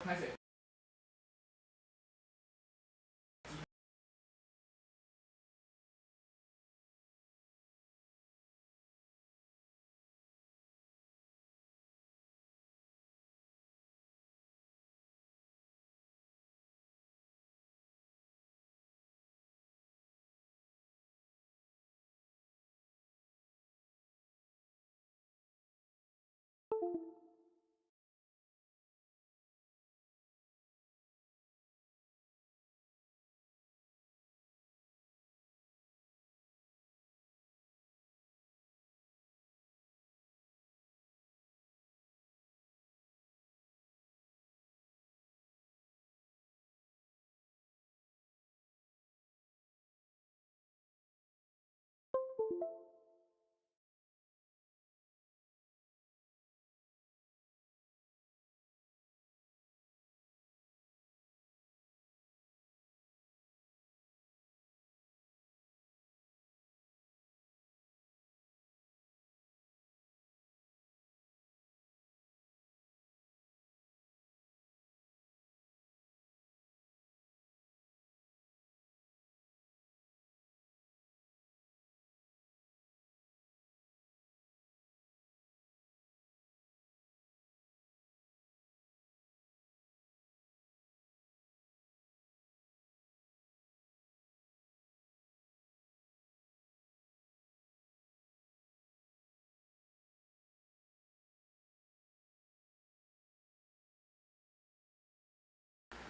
歹勢。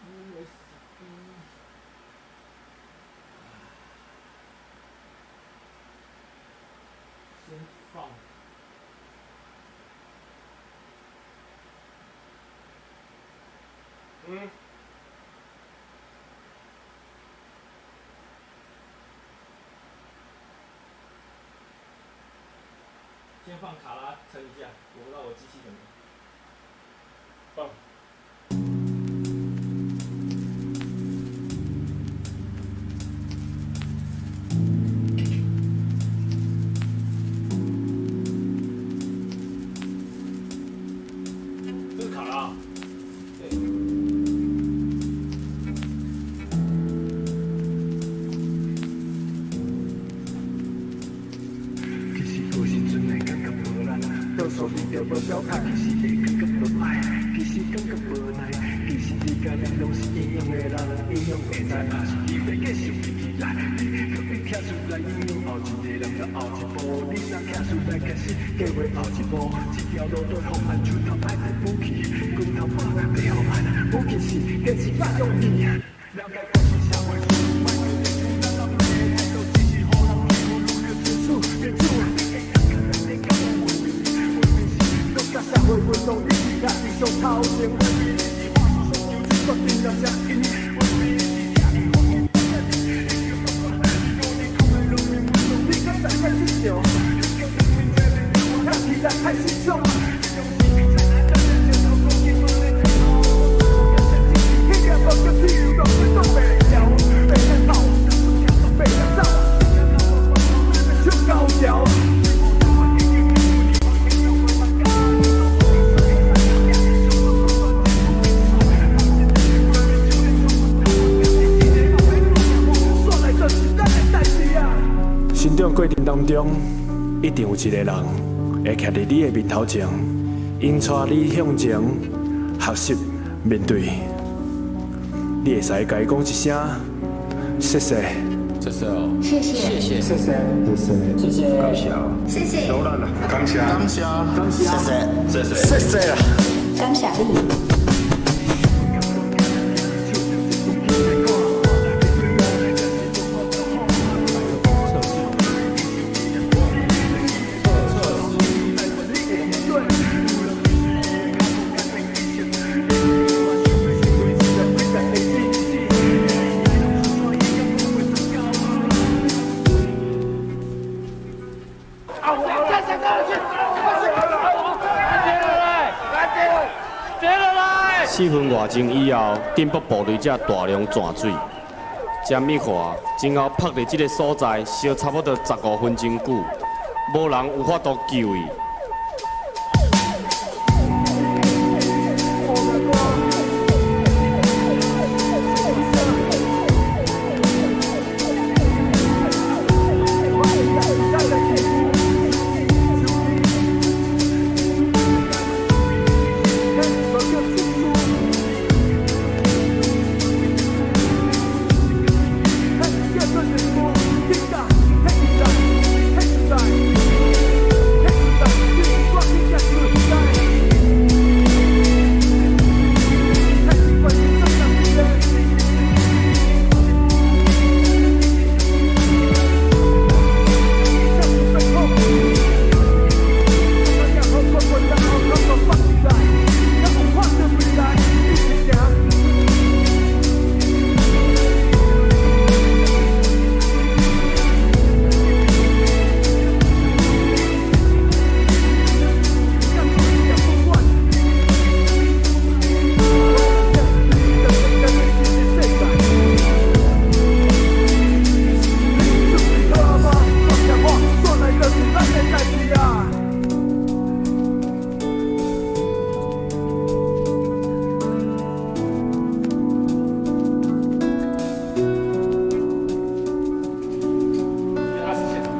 USB 先放。先放卡拉撐一下，我不知道我機器怎麼放。這是卡拉。對。其實有時陣會感覺無力，多數遇著無表態，其實會感覺無愛，其實感覺無奈，其實你佮咱攏是一樣的人，一樣會知，若是你欲繼續提起來，你予伊拆出來，影響後一個人佮後一步，你若拆出來開始計劃後一步，這條路對予按手頭愛得武器，拳頭拍袂予按，武器是堅持佮勇氣。了解國際社會，莫閣提出咱人的態度，只是予人欺負，愈閣清楚民主。你敢有文明？文明是國家社會運動，你是家己上頭前。文明你是話術上求真決定了聲音。文明你是聽你話語不變，你叫我講，你講你講的人民運動，你敢知太失常？你叫人民在面對我，看起來太失常。你用是彼走，高潮。成長過程當中，一定有一個人會徛佇你的面頭前，𪜶帶你向前學習面對。你會使共伊講一聲謝謝。謝謝哦。謝謝。謝謝。謝謝。謝謝。感謝。謝謝。感謝。感謝。感謝。謝謝。謝謝。謝謝啦。感謝你。四分外鐘以後，鎮北部隊才大量泉水。詹美華前後泊佇這个所在，燒差不多15分鐘久，無人有法度救伊。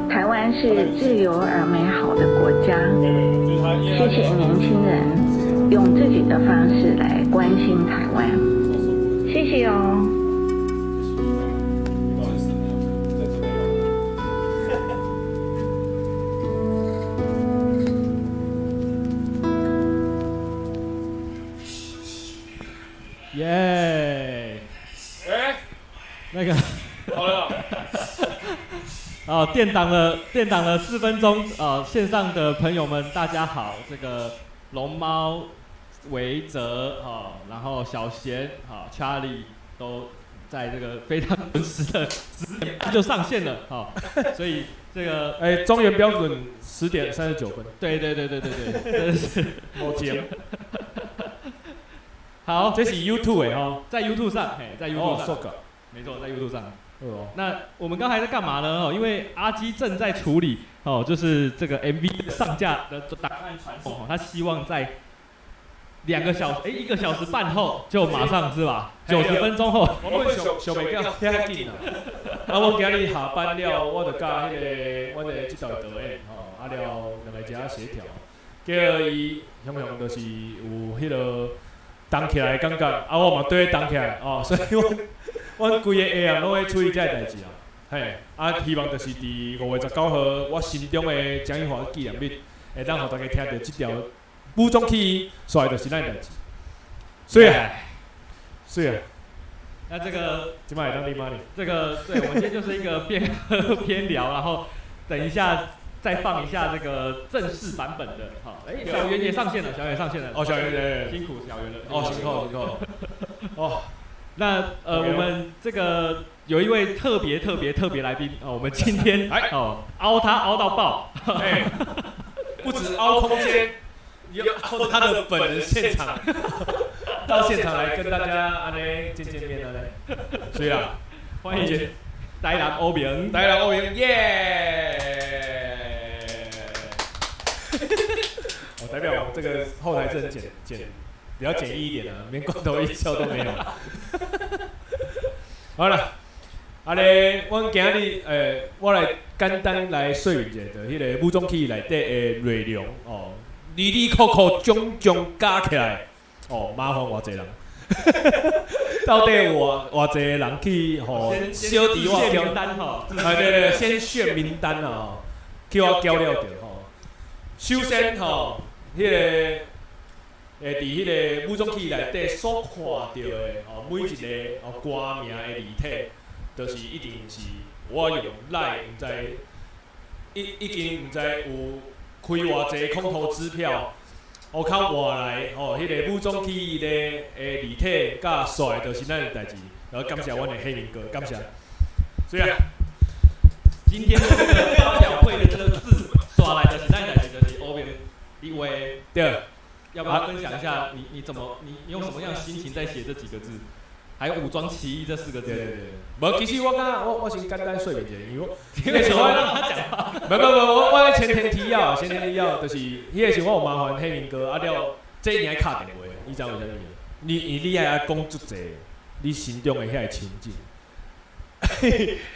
台灣是自由而美好的國家，謝謝年輕人用自己的方式來關心台灣，謝謝哦。耶！哎，那個好了，哦，墊檔了4分鐘啊！線上的朋友們，大家好，這個龍貓、維澤哈，然後小賢哈、Charlie 都在這個非常準時的10點就上線了哈，所以這個哎，中原標準10點39分，對對對對對對，真的是無錢。好，這是 YouTube 的吼，在 YouTube 上，嘿，在 YouTube 上，沒錯，在 YouTube 上。哦，那我們剛才在幹嘛呢？哦，因為阿基正在處理哦，就是這個 MV 上架的檔案傳送，他希望在2個小時，哎，1個小時半後就馬上是吧？90分鐘後，我本想想袂到遐緊啊！啊，我今日下班了，我就佮彼個阮的這導導演吼，啊了兩个遮協調，結果伊雄雄就是有彼個動起來的感覺，啊，我嘛對動起來哦，所以阮規個下暗攏咧處理這个代誌啊，嘿，啊，希望就是佇5月19號，我心中的江宜樺紀念日，會當予大家聽著這條武裝起義，煞來就是咱的代誌。水啊，水啊。那這個這擺會當啉嗎？這個對，我們今天就是一個邊喝邊聊，然後等一下再放一下這個正式版本的。好，哎，小圓也上線了，小圓上線了。哦，小圓，辛苦小圓了。哦，辛苦辛苦。哦。那我們這個有一位特別特別特別來賓哦，我們今天哦凹他凹到爆，哎，不止凹空間，也凹他的本人現場，到現場來跟大家按呢見見面了咧。所以啊，歡迎台南歐明，台南歐明耶！我代表我們這個後台是很簡比較簡易一點的，連罐頭音效都沒有。好啦，啊咧，阮今日我來簡單來說明一下，就彼个武裝起義內底的內容哦，哩哩扣扣種種加起來，哦，麻煩偌濟人，到底偌偌濟人去吼小弟我名單吼，哎對對，先選名單啊，去我交了著吼。首先吼，彼个。會佇彼个武裝起義內底所看著的哦，每一個哦歌名的字體，就是一定是我用 LINE，毋知已經毋知有開偌濟空頭支票，哦，較換來吼，彼个武裝起義的字體，佮煞就是咱的代誌，然後感謝阮的黑明哥，感謝。所以啊，今天這個發表會的這個字刷來的是咱的代誌，就是歐明一位對。要不要分享一下你你怎麼你你用什麼樣的心情在寫這幾個字？還有武裝起義這四個字。對對對。無，其實我感覺我先簡單說明一下，因為我那個時候讓他講話。無無無，我前前提要，前提要就是彼個時我有麻煩黑明哥啊了，這一定愛敲電話，你知為啥物？你愛講足濟，你心中的遐個情境。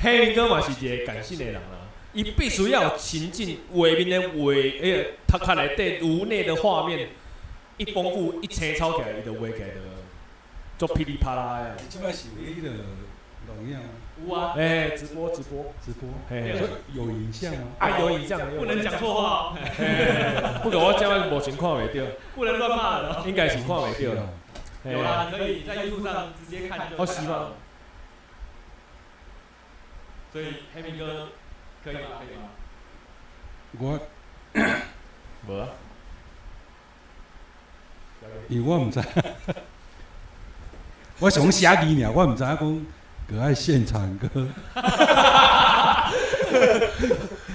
黑明哥嘛是一個感性的人啦，伊必須要有情境畫面的畫，彼個頭殼內底顱內的畫面。一豐富一青草起來，伊就畫起來就足噼里啪啦的。這擺是迄個農影嗎？有啊。哎，直播直播直播，嘿，所以有影像嗎？啊，有影像，不能講錯話。不過我這擺目前看袂著，不能亂罵人。應該是看袂著啦。有啦，可以在 YouTube 上直接看就。哦，是嗎？所以黑明哥可以嗎？可以嗎？我無啊，因為我毋知，我想寫字爾，我毋知影講閣愛現場閣，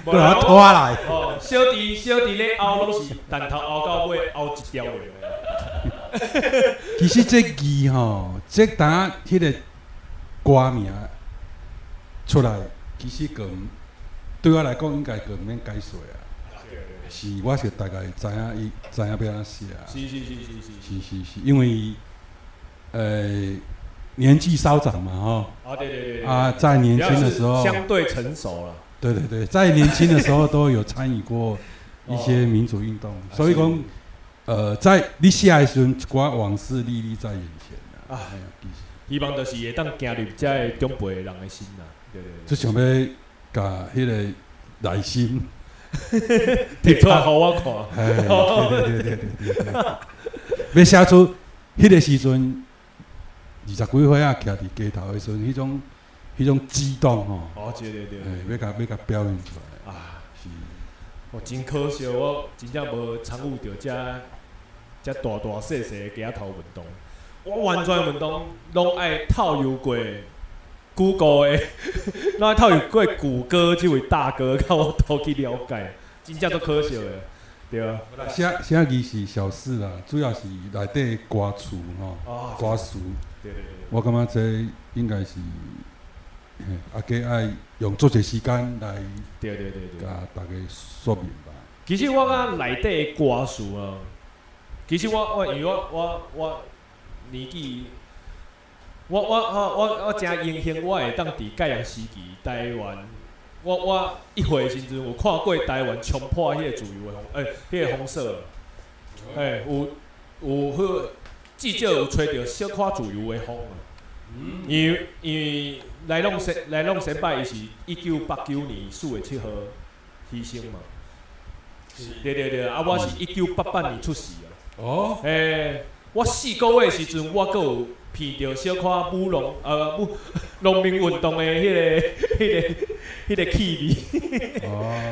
閣來拖來。哦，小弟小弟咧拗攏是彈頭拗到尾拗一條落。其實這字吼，這當彼個歌名出來，其實閣對我來講應該閣毋免解說啊。是，我是大概知影伊知影欲按怎寫。是是是是是。是是是，因為年紀稍長嘛，吼。啊對對對對。啊，在年輕的時候。相對成熟了。對對對，在年輕的時候都有參與過一些民主運動，所以講，在你寫的時陣，一寡往事歷歷在眼前啊。希望就是會當行入這个長輩的人的心啦。對對對。就想欲共彼个內心提出來予我看。對對對對對對。欲寫出彼个時陣，二十幾歲仔徛佇街頭的時陣，彼種激動吼。哦，對對對。欲共欲共表現出來。啊，是。我真可惜，我真正無參與著遮遮大大細細的街頭運動。我完全運動攏愛透過 Google 的，攏愛透過谷歌這位大哥，共我多去了解，真正足可惜的，對啊。寫寫字是小事啦，主要是內底歌詞吼，歌詞。對對對。我感覺這應該是，啊，閣愛用足濟時間來，對對對對，共大家說明吧。其實我感覺內底的歌詞啊，其實我我因為我我我年紀。我我誠榮幸，我會當佇戒嚴時期台灣，我1歲的時陣有看過台灣衝破彼個自由的風，彼個封鎖，有有彼至少有吹著小可自由的風啊。因為來龍先輩伊是1989年4月7號犧牲嘛。對對對，啊，我是1988年出世啊。哦。我4個月的時陣，我閣有闻著小可舞農舞農民運動的彼個氣味。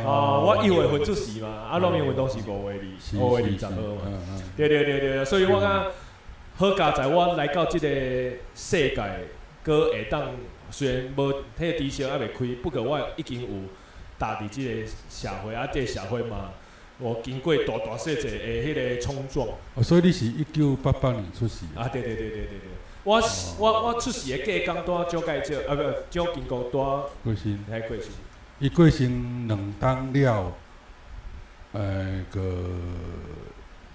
哦，我1月份出世嘛，啊，農民運動是5月20號嘛。對對對對，所以我感覺好佳哉我來到這個世界，閣會當雖然無彼個知識猶未開，不過我已經有踏佇這個社會，啊，這個社會嘛，有經過大大細細的彼個衝撞。哦，所以你是1988年出世？啊，對對對對對對。我出世的隔工拄仔蔣介石，啊不，蔣經國拄仔過身，遐過身。伊過身2冬了，閣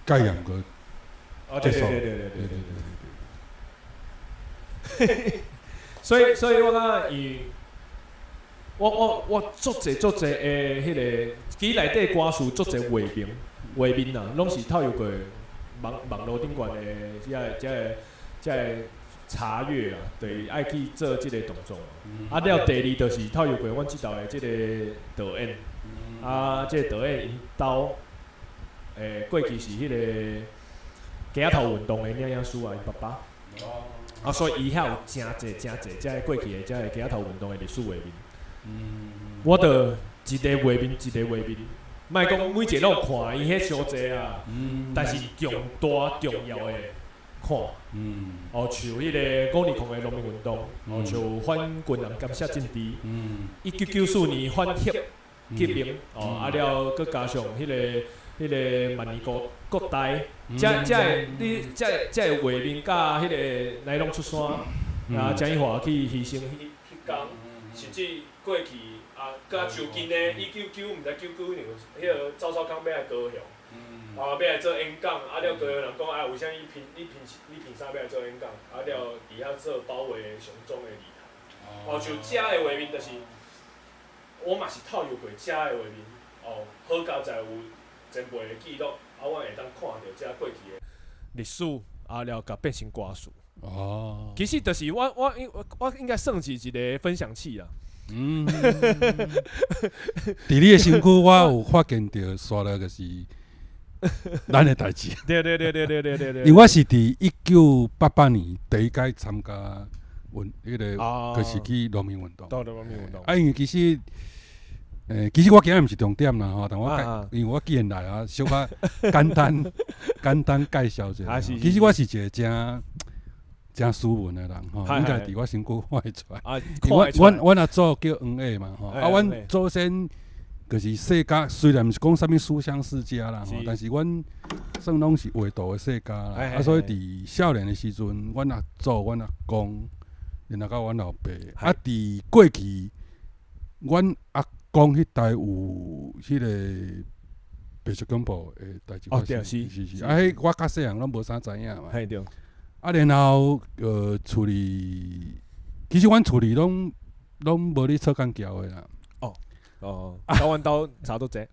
戒嚴閣結束。對對對對對對對。所以我感覺伊，我足濟足濟的彼個，其實內底歌詞足濟畫面，畫面啊，攏是透過網路頂懸的遮個遮個遮個查閱啊，就是愛去做這個動作。啊，了第二就是透過阮這道的這個導演，啊，這個導演𪜶兜，過去是彼個街頭運動的領養師啊，𪜶爸爸。啊，所以伊遐有誠濟誠濟遮个過去的遮个街頭運動的歷史畫面。我著一个畫面一個畫面，莫講每一个攏有看，伊彼傷濟啊，但是重大重要的看。哦，像彼个520的農民運動，哦，像反軍人監視政治，1994年反核革命，哦，啊了，閣加上彼個萬年國大，遮個你遮個畫面佮彼个來龍出山，啊，江宜樺去犧牲彼彼工，甚至過去啊，佮就近的199毋知99年，彼个趙少康欲來高雄，啊，欲來做演講，啊了高雄人講啊，為啥物你憑啥欲來做演講？啊了，佇遐做保衛雄中的禮堂，哦，像遮的畫面就是，我嘛是透過遮的畫面，哦，好佳哉有前輩的記錄，啊，阮會當看著遮過去的歷史，啊了，共變成歌詞。其實就是我應該算是一個分享器啊。佇你的身軀，我有發現著，煞落就是咱的代誌。對對對對對對對對。因為我是佇1988年第一屆參加運彼個，就是去農民運動。對對，農民運動。啊，因為其實，其實我今日毋是重點啦吼，但我因為我既然來啊，小可簡單簡單介紹一下。其實我是一個誠誠斯文的人吼，應該佇我身軀看會出來。因為阮阿祖叫黃偉嘛吼，啊，阮祖先就是世家，雖然毋是講啥物書香世家啦，吼，但是阮算攏是畫圖的世家啦。啊，所以佇少年的時陣，阮阿祖、阮阿公，然後到阮老爸，啊，佇過去，阮阿公彼代有彼個白色恐怖的代誌發生，是是是，啊，彼我較細漢攏無啥知影嘛。嘿對。啊，然後厝裡，其實阮厝裡攏攏無咧吵干譙的啦。哦哦，到阮兜差不多這。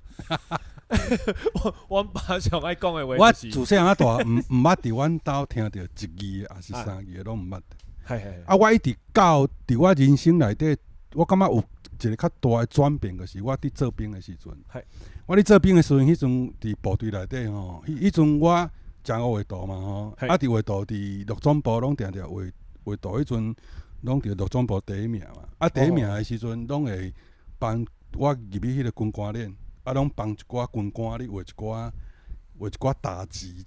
我爸上愛講的話，我自細漢到大，毋捌佇阮兜聽著一字，抑是三字攏毋捌。係係。啊，我一直到佇我人生內底，我感覺有一個較大的轉變，就是我佇做兵的時陣。我佇做兵的時陣，彼陣佇部隊內底吼，彼陣我誠學畫圖嘛吼，啊，佇畫圖佇陸總部攏定定畫畫圖，彼陣攏佇陸總部第一名嘛。啊，第一名的時陣，攏會幫我入去彼個軍官連，啊，攏幫一寡軍官咧畫一寡畫一寡打擊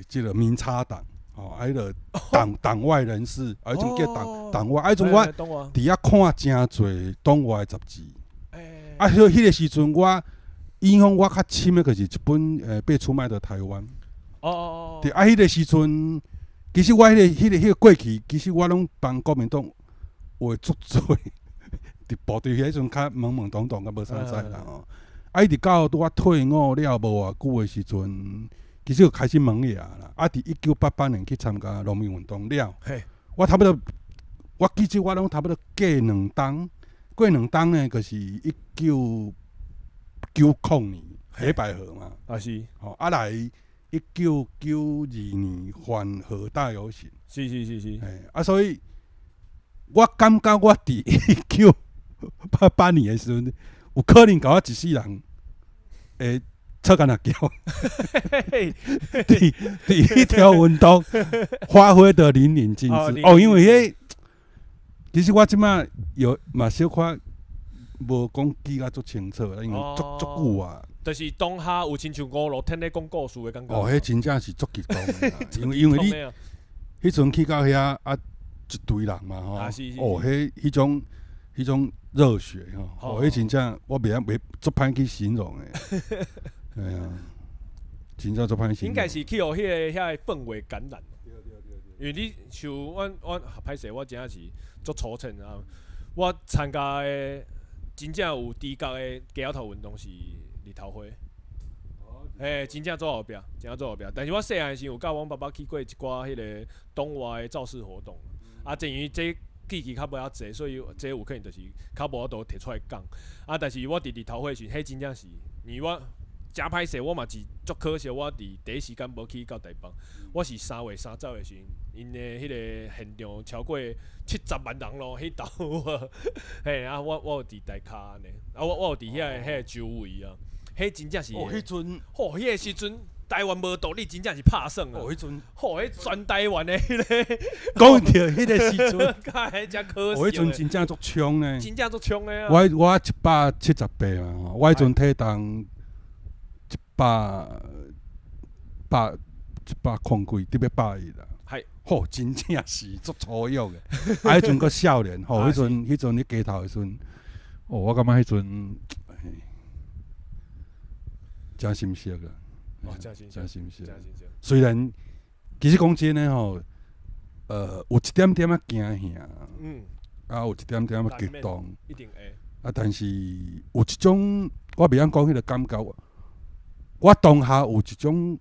這個民差黨，吼，啊，彼個黨黨外人士，啊，彼種叫黨黨外，啊，彼陣我佇遐看誠濟黨外雜誌，啊，彼個時陣我影響我較深的，就是一本被出賣的台灣。哦哦哦，對，啊，彼個時陣，其實我彼個過去，其實我攏幫國民黨畫足濟，佇部隊彼陣較懵懵懂懂，較無啥知啦吼。啊，一直到拄我退伍了無偌久的時陣，其實就開始萌芽啦。啊，佇1988年去參加農民運動了，我差不多，我記得我攏差不多過兩冬，過兩冬呢，就是1990年黑百合嘛。啊是。吼，啊來1992年反核大遊行。是是是是。嘿，啊，所以我感覺我佇1988年的時陣，有可能共我一世人會吵干若譙。佇彼條運動發揮得淋漓盡致。哦，因為彼其實我這擺有嘛小可無講記甲足清楚啦，因為足足久啊。就是當下有親像五樂天咧講故事的感覺。哦，彼真正是足激動的啦，因為你彼陣去到遐啊，一堆人嘛吼，哦，彼種熱血吼，哦，彼真正我袂曉袂足歹去形容的。哎呀，真正足歹形容。應該是去予彼個遐个氛圍感染。因為你像阮歹勢，我真正是足粗淺啊！我參加的真正有知覺的街仔頭運動是日頭花。嘿，真正做後壁，真正做後壁。但是我細漢時有佮阮爸爸去過一寡彼個黨外的造勢活動。啊，正因為這記憶較無遐濟，所以這有可能就是較無法度提出來講。啊，但是我佇日頭花時，彼真正是，因為我誠歹勢，我嘛是足可惜，我佇第一時間無去到台北。我是3月30的時陣，𪜶的彼個現場超過70萬人咯，彼頭有嘿啊，我有佇台跤按呢，啊，我有佇遐個周圍啊，彼真正是，哦，彼陣，吼，彼個時陣台灣無獨立，真正是拍算啊！哦，彼陣，吼，彼全台灣的彼個，講著彼個時陣，較彼才可惜。哦，彼陣真正足衝呢，真正足衝的啊！我178嘛，我彼陣體重一百百一百空幾，得欲110啦。係，吼，真正是足粗勇的。啊，彼陣閣少年，吼，彼陣咧街頭的時陣，哦，我感覺彼陣，誠心惜啊！哦，誠心誠心惜。雖然其實講真的吼，有一點點仔驚嚇，啊，有一點點仔激動，一定會。啊，但是有一種我袂曉講彼個感覺，我當下有一種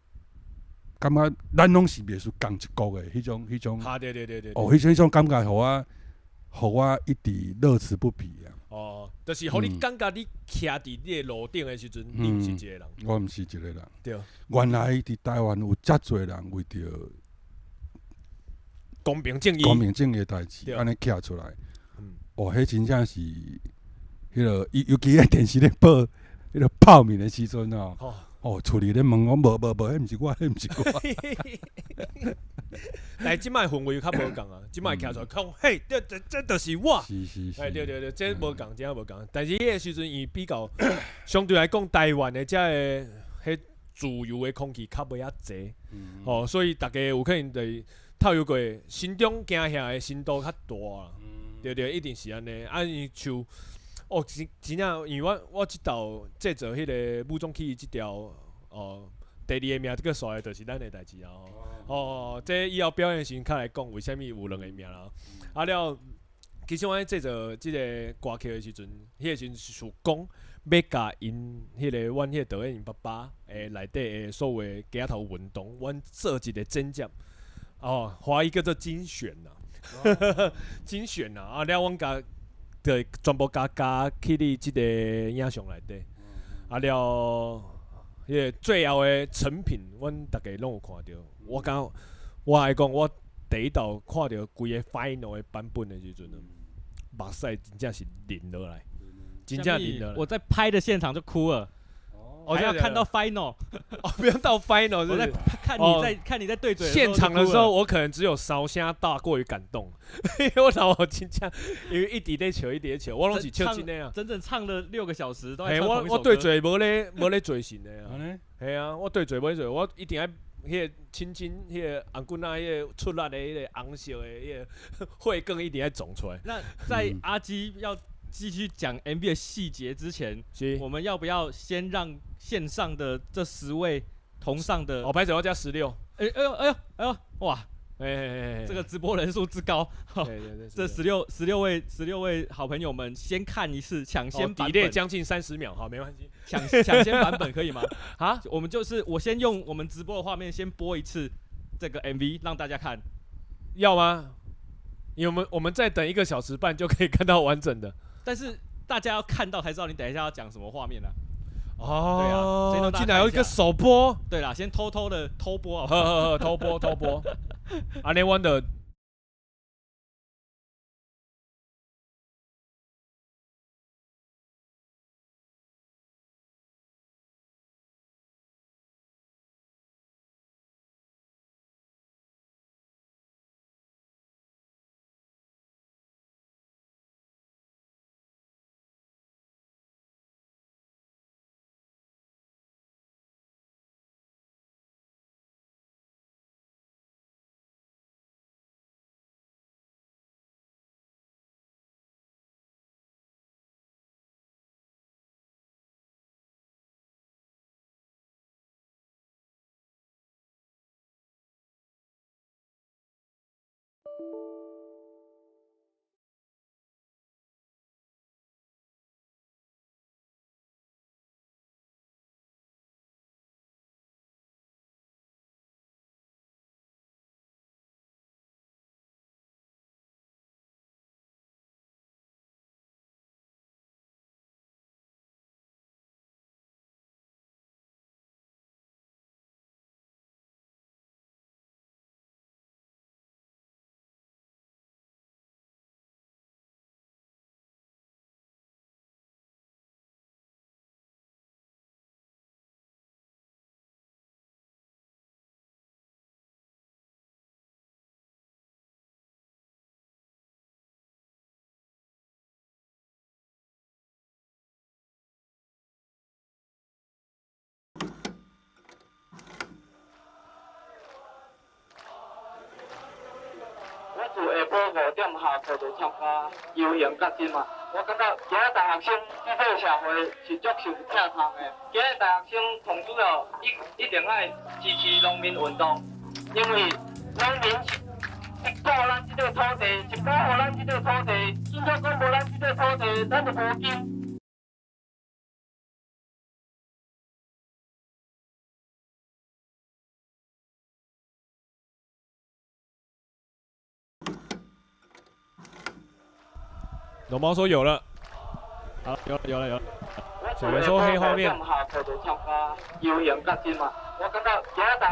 感覺，咱攏是袂輸仝一國的彼種彼種。啊，對對對對。哦，彼種感覺，予我一直樂此不疲啊。哦，就是予你感覺你徛佇你的路頂的時陣，你毋是一個人。我毋是一個人。對。原來佇台灣有遮濟人為著公平正义，公平正义的代志，对按呢徛出来嗯。哦，彼真正是彼个，尤其彼电视咧报彼个泡面的时阵哦，哦，厝里咧问我，无无无，彼毋是我，彼毋是我。但这摆氛围较无仝啊，这摆徛出来讲，嘿，这就是我。是是是。哎，对对对，这无仝，这无仝。但是彼个时阵，伊比较相对来讲，台湾的这个彼自由的空气较袂遐济，哦，所以逐家有可能就是透过心中惊吓的程度较大啦。对对，一定是按呢。啊，伊像哦，真真正，因为我这道制作彼个武装起义这条哦，第二个名这个煞的就是咱的代志啊。哦，这以后表演时阵较来讲，为啥物有两个名啦？啊了，其实阮咧制作这个歌曲的时阵，彼个时阵是想讲欲共𪜶彼个阮彼个导演𪜶爸爸的内底的所有的街头运动，阮做一个剪接，哦，华语叫做精选啦，精选啦，啊了，阮共就全部加加去你这个影像内底，啊了，彼个最后的成品，阮逐家拢有看著。我感觉我爱讲，我第一道看著规个 final 的版本的时阵，目屎真正是淋落来，真正淋落来。我在拍的现场就哭了。哦，还要看到 final，哦，不用到 final，我在看你在看你在对嘴。现场的时候，我可能只有烧声大过于感动，因为我老真正，因为一直咧笑，一直咧笑，我拢是笑真的啊。整整唱了6个小时都在唱同一我对嘴无咧无咧嘴型的啊。系啊，我对嘴无咧嘴，我一定爱彼个亲亲彼个红棍仔，彼个出力的彼个红色的彼个血管一定爱撞出来。那在阿基要继续讲 MV 的细节之前，我们要不要先让线上的这10位同上的？哦，拍谢我加16。哎哎呦哎呦哎呦，哇！哎，这个直播人数之高，这16位好朋友们先看一次抢先版本，将近30秒，好，没关系，抢先版本可以吗？啊，我们就是我先用我们直播的画面先播一次这个 MV 让大家看，要吗？因为我们再等1个小时半就可以看到完整的。但是大家要看到才知道你等一下要讲什么画面呢？哦，对啊，进来有一个首播，对啦，先偷偷的偷播啊，呵呵偷播偷播，阿联湾的。自下晡5点下课就参加游行到这嘛，我感觉今仔大学生对这个社会是足受疼痛的。今仔大学生上主要一定爱支持农民运动，因为农民是顾咱这个土地，是保护咱这个土地。真正讲无咱这个土地，咱就无金。龙猫说有了，好，有了，有了，有了。小袁說黑畫面。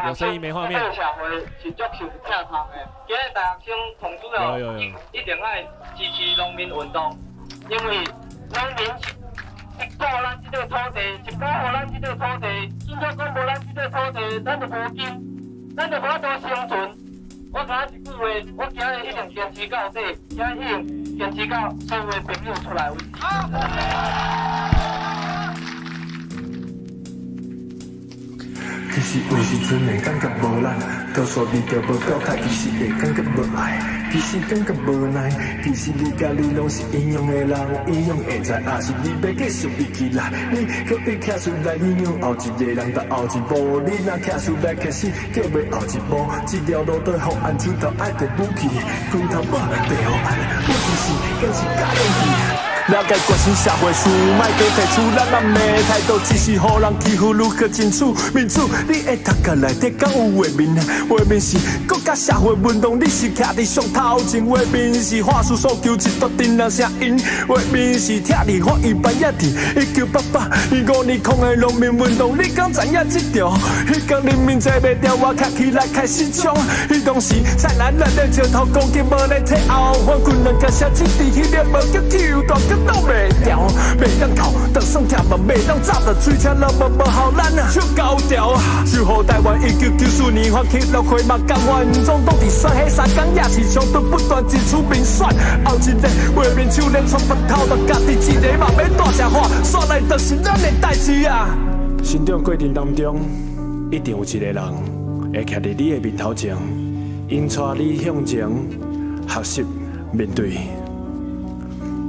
有聲音沒畫面。有有有。一定愛支持農民運動，因為農民是一顧咱這個土地，一保護咱這個土地，真正講無咱這個土地，咱就無金，咱就無法度生存。我敢若一句話，我今日一定堅持到底，今日一定堅持到所有的朋友出來為止。其實有時陣會感覺無力，多數你著無表態，其實會感覺無愛，其實感覺無奈。其實你佮你攏是一樣的人，一樣會知，也是你欲繼續比起來，你閣欲徛出來影響後一個人，踏後一步，你若徛出來，其實叫欲後一步，這條路對予按手頭愛著武器，拳頭無地予按，武器是堅持佮勇氣。了解關心社會事，莫閣提出咱人的態度，只是予人欺負如何爭取民主？你的頭殼內底敢有畫面？畫面是國家社會運動，你是徛佇上頭前。畫面是法事訴求一大陣人聲音，畫面是拆立法院扮演佇1988年5年抗的農民運動，你敢知影這條？彼工人民坐袂牢，我徛起來開始衝。彼當時蔡南人咧石頭攻擊，無咧退後，反軍人甲寫這佇彼个無叫球，大腳擋袂牢，袂當哭，就算痛嘛袂當走，就喙車落無無效，咱手高調。守護台灣，1994年發起六會嘛，甘願總統佇選彼三工也是衝突不斷，爭取民選。後一个畫面手連創腹頭，嘛家己一个嘛欲大聲喊，煞來就是咱的代誌啊！成長過程當中，一定有一個人會徛佇你的面頭前，引帶你向前，學習面對。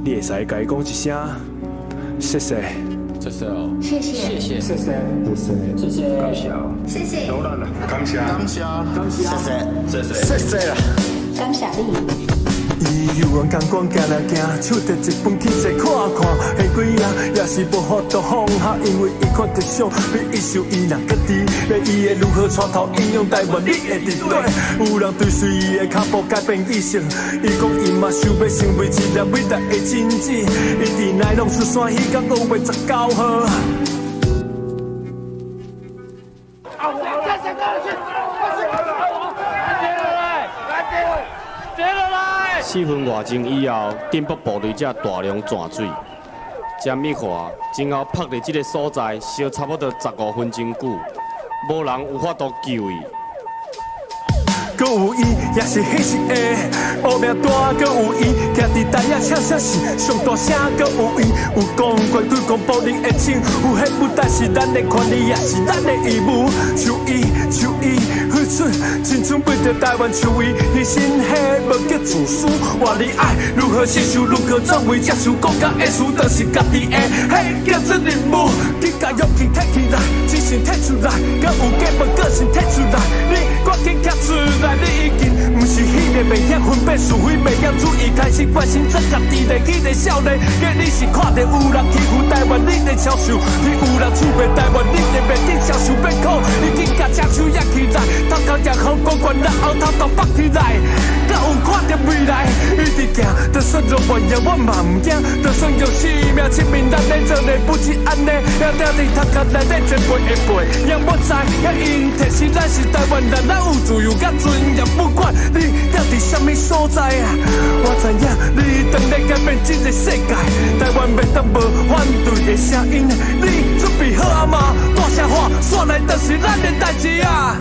你會使共伊講一聲，謝謝。謝謝哦。謝謝。謝謝。謝謝。謝謝。感謝。謝謝。感謝。感謝。感謝。謝謝。謝謝。謝謝啦。感謝你。伊猶原共阮行來行，手提一本去坐看看，彼幾仔也是無法度放下，因為伊看著相比伊受伊若家己，欲伊會如何帶頭影響台灣，你會佇佗？有人追隨伊的腳步改變一生，伊講伊嘛想欲成為一粒偉大的種子，伊佇奈良出山彼工5月19號。四分外鐘以後，鎮北部隊才大量泉水。詹美華前後泊佇這个所在，燒差不多15分鐘久，無人有法度救伊。閣有伊，也是彼一个烏名單，閣有伊，徛佇台仔唱聲是上大聲，閣有伊，有講過對抗暴力的情，有彼不但是咱的權利，也是咱的義務。像伊，像伊，付出青春為著台灣，像伊犧牲，彼無叫自私。活你愛如何承受，如何作為，接受國家的事，就是家己的，彼叫做任務。緊共勇氣提起來，精神提出來，敢有假無個性提出來，你趕緊徛出來。你已經毋是彼个袂曉分辨是非、袂曉注意，開始關心做家己的彼个少年。假你是看著有人欺負台灣，你咧超受；你有人厝賣台灣，你咧袂得超受欲苦。你緊共双手挹起來，頭殼舉予懸懸，然後頭頭拔起來。敢有看著未來？一直行，就算落懸崖，我嘛毋驚。就算用生命證明咱咧做的不是按呢，也定佇頭殼內底前輩的背，讓我知，𪜶提醒咱是台灣人，咱有自由佮尊嚴。不管你踮佇啥物所在，我知影你當咧改變這个世界。台灣袂當無反對的聲音，你準備好啊嗎？大聲喊，煞來就是咱的代誌啊！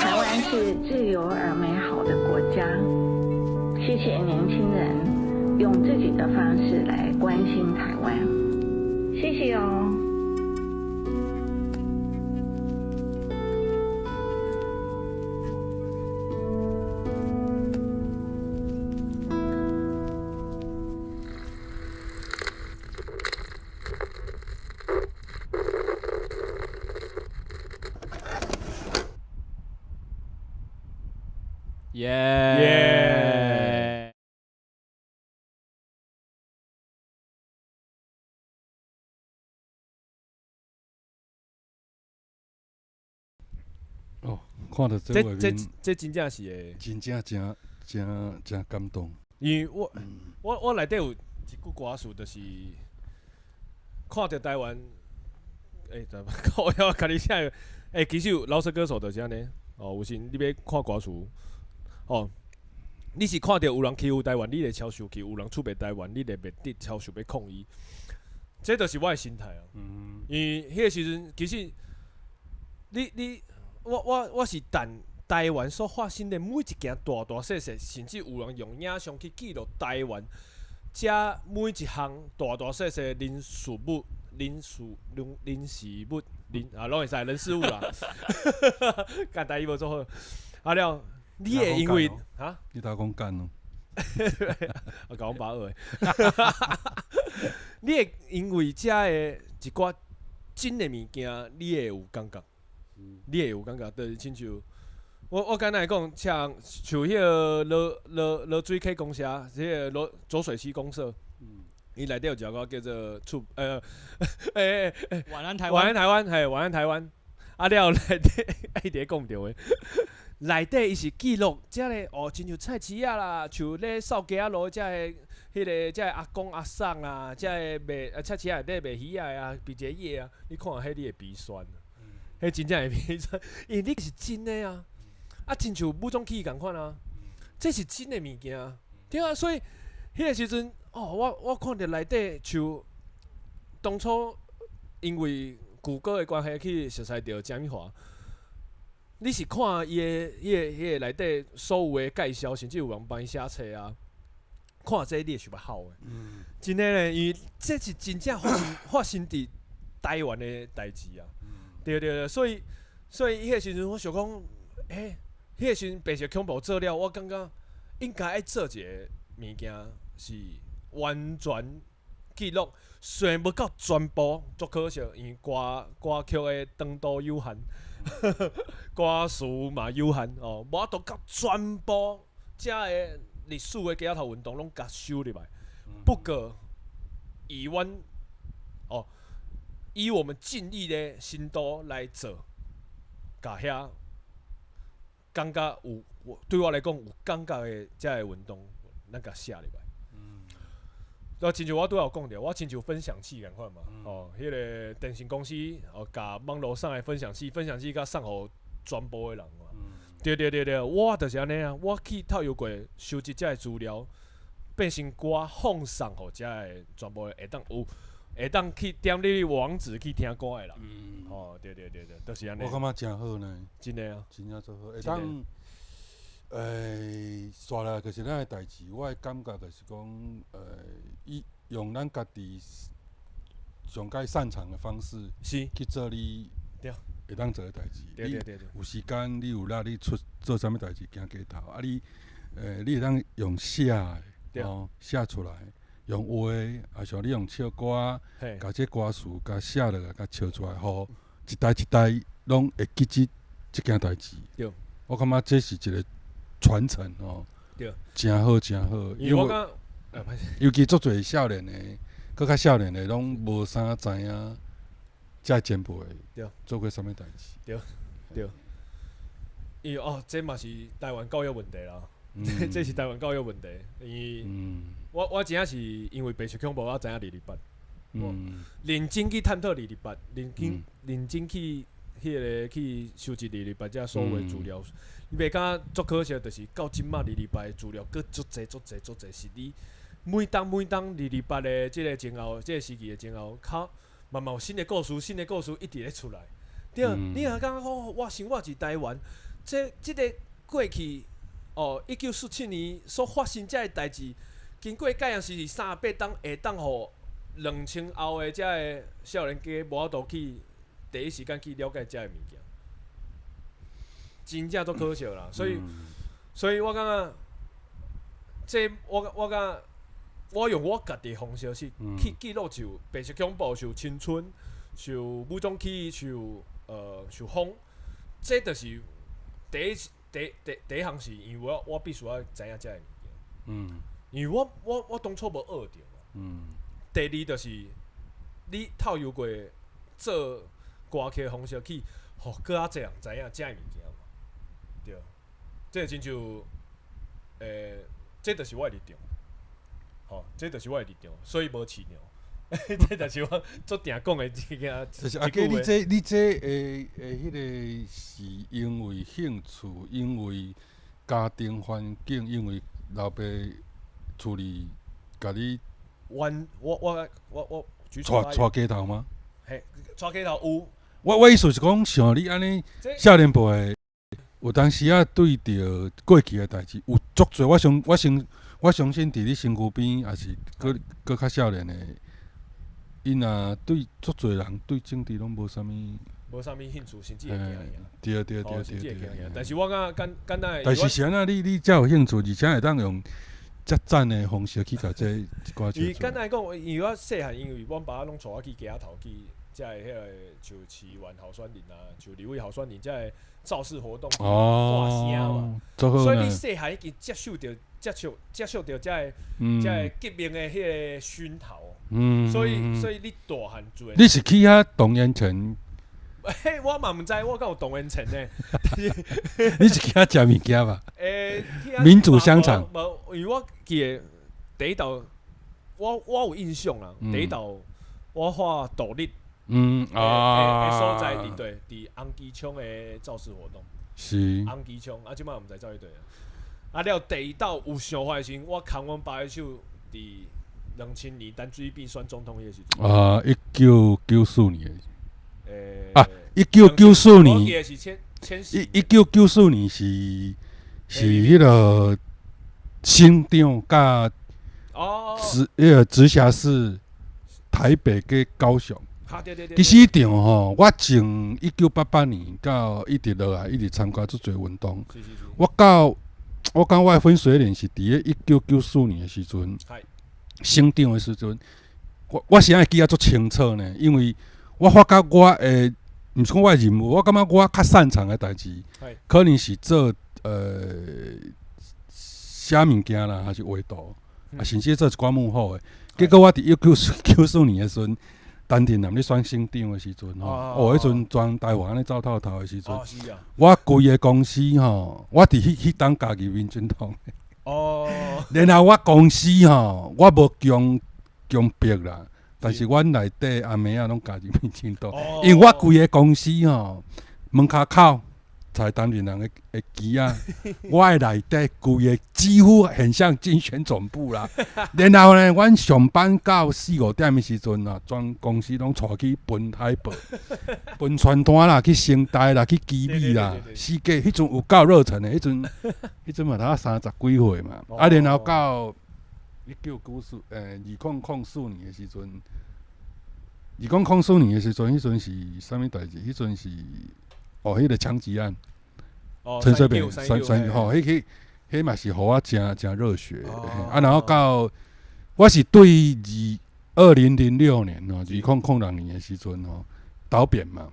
台灣是自由而美好的國家。謝謝年輕人用自己的方式來關心台灣，謝謝哦。耶耶！哦，看著這這這這真正是會，真正誠誠誠感動。因為我我我內底有一句歌詞，就是看著台灣，欸，我要共你寫，欸，其實有饒舌歌手就是按呢，哦，有時你欲看歌詞，哦，你是看著有人欺負台灣，你會超生氣；有人出賣台灣，你會袂得超想欲抗議。這就是我的心態啊。因為彼個時陣，其實你你我我我是等台灣所發生的每一件大大細細，甚至有人用影像去記錄台灣，遮每一項大大細細人事物、人事、人人事物、人啊，攏會使人事物啦。幹台語無做好，啊了，你會因為哈？你頭講幹哦？我講把握。你會因為遮的一寡真的物件，你會有感覺，你會有感覺，就是親像我我簡單來講，像像彼個濁濁濁水溪公社，彼個濁濁水溪公社，伊內底有一首歌叫做《厝》，欸欸晚安台灣，晚安台灣，嘿，晚安台灣。啊了內底伊佇咧講著話，內底伊是記錄遮个哦，親像菜市仔啦，像咧掃街仔路遮个彼个遮个阿公阿嬸啦，遮个賣啊菜市仔內底賣魚仔的啊，賣一個葉啊，你看彼你會鼻酸，彼真正會鼻酸，因為你是真的啊，啊親像武裝起義仝款啊，這是真的物件，對啊，所以彼個時陣哦，我我看著內底像當初因為谷歌的關係去熟似著鄭美華，你是看伊的、彼個、彼個內底所有的介紹，甚至有人幫伊寫冊啊，看這你會想欲哭的。真的咧，因為這是真正發生發生佇台灣的代誌啊。對對對，所以所以彼個時陣我想講，欸，彼個時陣白色恐怖做了，我感覺應該愛做一個物件是完全記錄，雖然無夠全部，足可惜，因為歌歌曲的長度有限，歌詞嘛有限哦，無法度甲全部遮个歷史的街仔頭運動攏共收入來。不過，以阮哦，以我們盡力的程度來做，共遐感覺有，我對我來講有感覺的遮个運動，咱共寫入來。就親像我拄仔有講著，我親像分享器仝款嘛，哦，彼个電信公司哦，共網路上的分享器，分享器共送予全部的人嘛。對對對對，我就是按呢啊，我去透過收集遮个資料，變成歌放送予遮个全部會當有會當去點入去網址去聽歌的人。哦，對對對對，就是按呢。我感覺誠好呢，真的啊，真正足好，會當。欸，紲來就是咱的代誌，我的感覺就是講，欸，用咱家己上蓋擅長的方式去做你會當做的代誌。對對對對。有時間，你有力，你出做啥物代誌，行街頭啊你，欸，你會當用寫的，哦，寫出來，用畫，啊像你用唱歌，共這歌詞共寫落來，共唱出來，予一代一代攏會記這這件代誌。對。我感覺這是一個傳承哦，對，誠好誠好，因為尤其足濟少年的，閣較少年的攏無啥知影，遮前輩做過啥物代誌。對對，因為哦，這嘛是台灣教育問題啦，這這是台灣教育問題，因為我我真正是因為白色恐怖，我知影二二八，認真去探討二二八，認真認真去。彼个去收集二二八遮所有的資料，你袂感覺足可惜？就是到這馬二二八的資料，閣足濟足濟足濟，是你每當每當二二八的這个前後，這个時期的前後，較慢慢有新的故事，新的故事一直咧出來。對，你若感覺講我生活佇台灣，這這个過去哦，1947年所發生遮个代誌，經過蓋陽時38冬，會當予2000後的遮个少年家無法度去。第一時間去了解遮个物件，真正足可惜啦。所以，所以我感覺，這我我感覺，我用我家己的方式是去記錄，像白色恐怖、像青春、像武裝起義、像像風，這就是第一第第第一項是因為我我必須愛知影遮个物件。因為我我我當初無學著嘛。第二就是你透過做歌曲的方式去，予閣較濟人知影遮个物件嘛。對，這個親像，這就是我的立場，吼，這就是我的立場，所以無市場。這就是我足定講的這件。就是阿哥，你這的彼個是因為興趣，因為家庭環境，因為老爸厝裡共你阮我我我我舉手帶帶街頭嗎？嘿，帶街頭有。我意思是講，像你按呢少年輩的，有當時仔對著過去的代誌有足濟。我相信佇你身軀邊，抑是閣閣較少年的，𪜶若對足濟人對政治攏無啥物，無啥物興趣，甚至會驚。對對對對對。但是我感覺簡簡單。但是是按怎你才有興趣，而且會當用遮讚的方式去共這一寡。伊簡單講，因為我細漢，因為阮爸攏帶我去街仔頭去，遮的彼个像市議員候選人啊，像立委候選人，遮的造勢活動，喊聲嘛。所以你細漢已經接受著、接受著遮的革命的彼个熏陶。所以你大漢做。你是去遐動員前？嘿，我嘛毋知，我敢有動員前呢。你是去遐食物件吧？民主商場。無，因為我記得第一道，我有印象啦。第一道我看獨立，的所在佇對，佇紅旗廠的造勢活動。紅旗廠，啊，這擺毋知走去佗。啊，了第二道有想法的時陣，我牽阮爸的手佇2000年陳水扁選總統彼個時陣。啊，1994年。啊，一九九四年，1994年是彼个省長佮彼个直轄市台北佮高雄。其實彼場吼，我從1988年到一直落來，一直參加足濟運動。我感覺我的分水嶺是佇咧一九九四年的時陣，省長的時陣，我現在會記得足清楚呢，因為我發覺我的，毋是講我的任務，我感覺我較擅長的代誌，可能是做寫物件啦，還是畫圖，啊，甚至做一寡幕後的。結果我佇一九九四年的時陣，陳廷南咧選省長的時陣吼，哦，彼陣全台灣咧走透透的時陣，我規个公司吼，我佇彼當加入民進黨。然後我公司吼，我無強強迫啦。但是阮內底阿妹仔攏加入民進黨，因為我規个公司吼，門跤口在陳廷南的旗仔，我的內底規个幾乎很像競選總部啦。然後呢，阮上班到四五點的時陣啊，全公司攏帶去分海報、分傳單啦，去成大啦，去旗尾啦，四界彼陣有夠熱忱的，彼陣嘛才三十幾歲嘛，啊，然後到1994，2004年的時陣，2004年的時陣，彼陣是啥物代誌？彼陣是哦，彼個槍擊案，陳水扁三三吼，彼彼嘛是予我誠誠熱血。啊，然後到我是對2006年吼，2006年的時陣吼，倒扁嘛。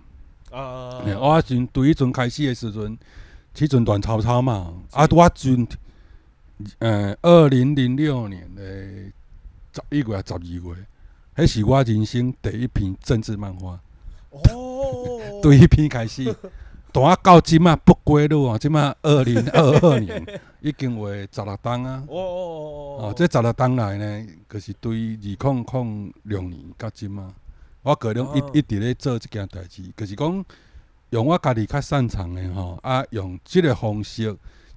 我陣對彼陣開始的時陣，彼陣亂糟糟嘛。啊，我陣。2006年的11月、12月，彼是我人生第一篇政治漫畫。對彼篇開始，蹛到這馬不歸路啊！這馬2022年已經畫16冬啊。哦，這十六冬來呢，就是對2006年到這馬，我個人一直咧做這件代誌，就是講用我家己較擅長的吼，啊，用這個方式，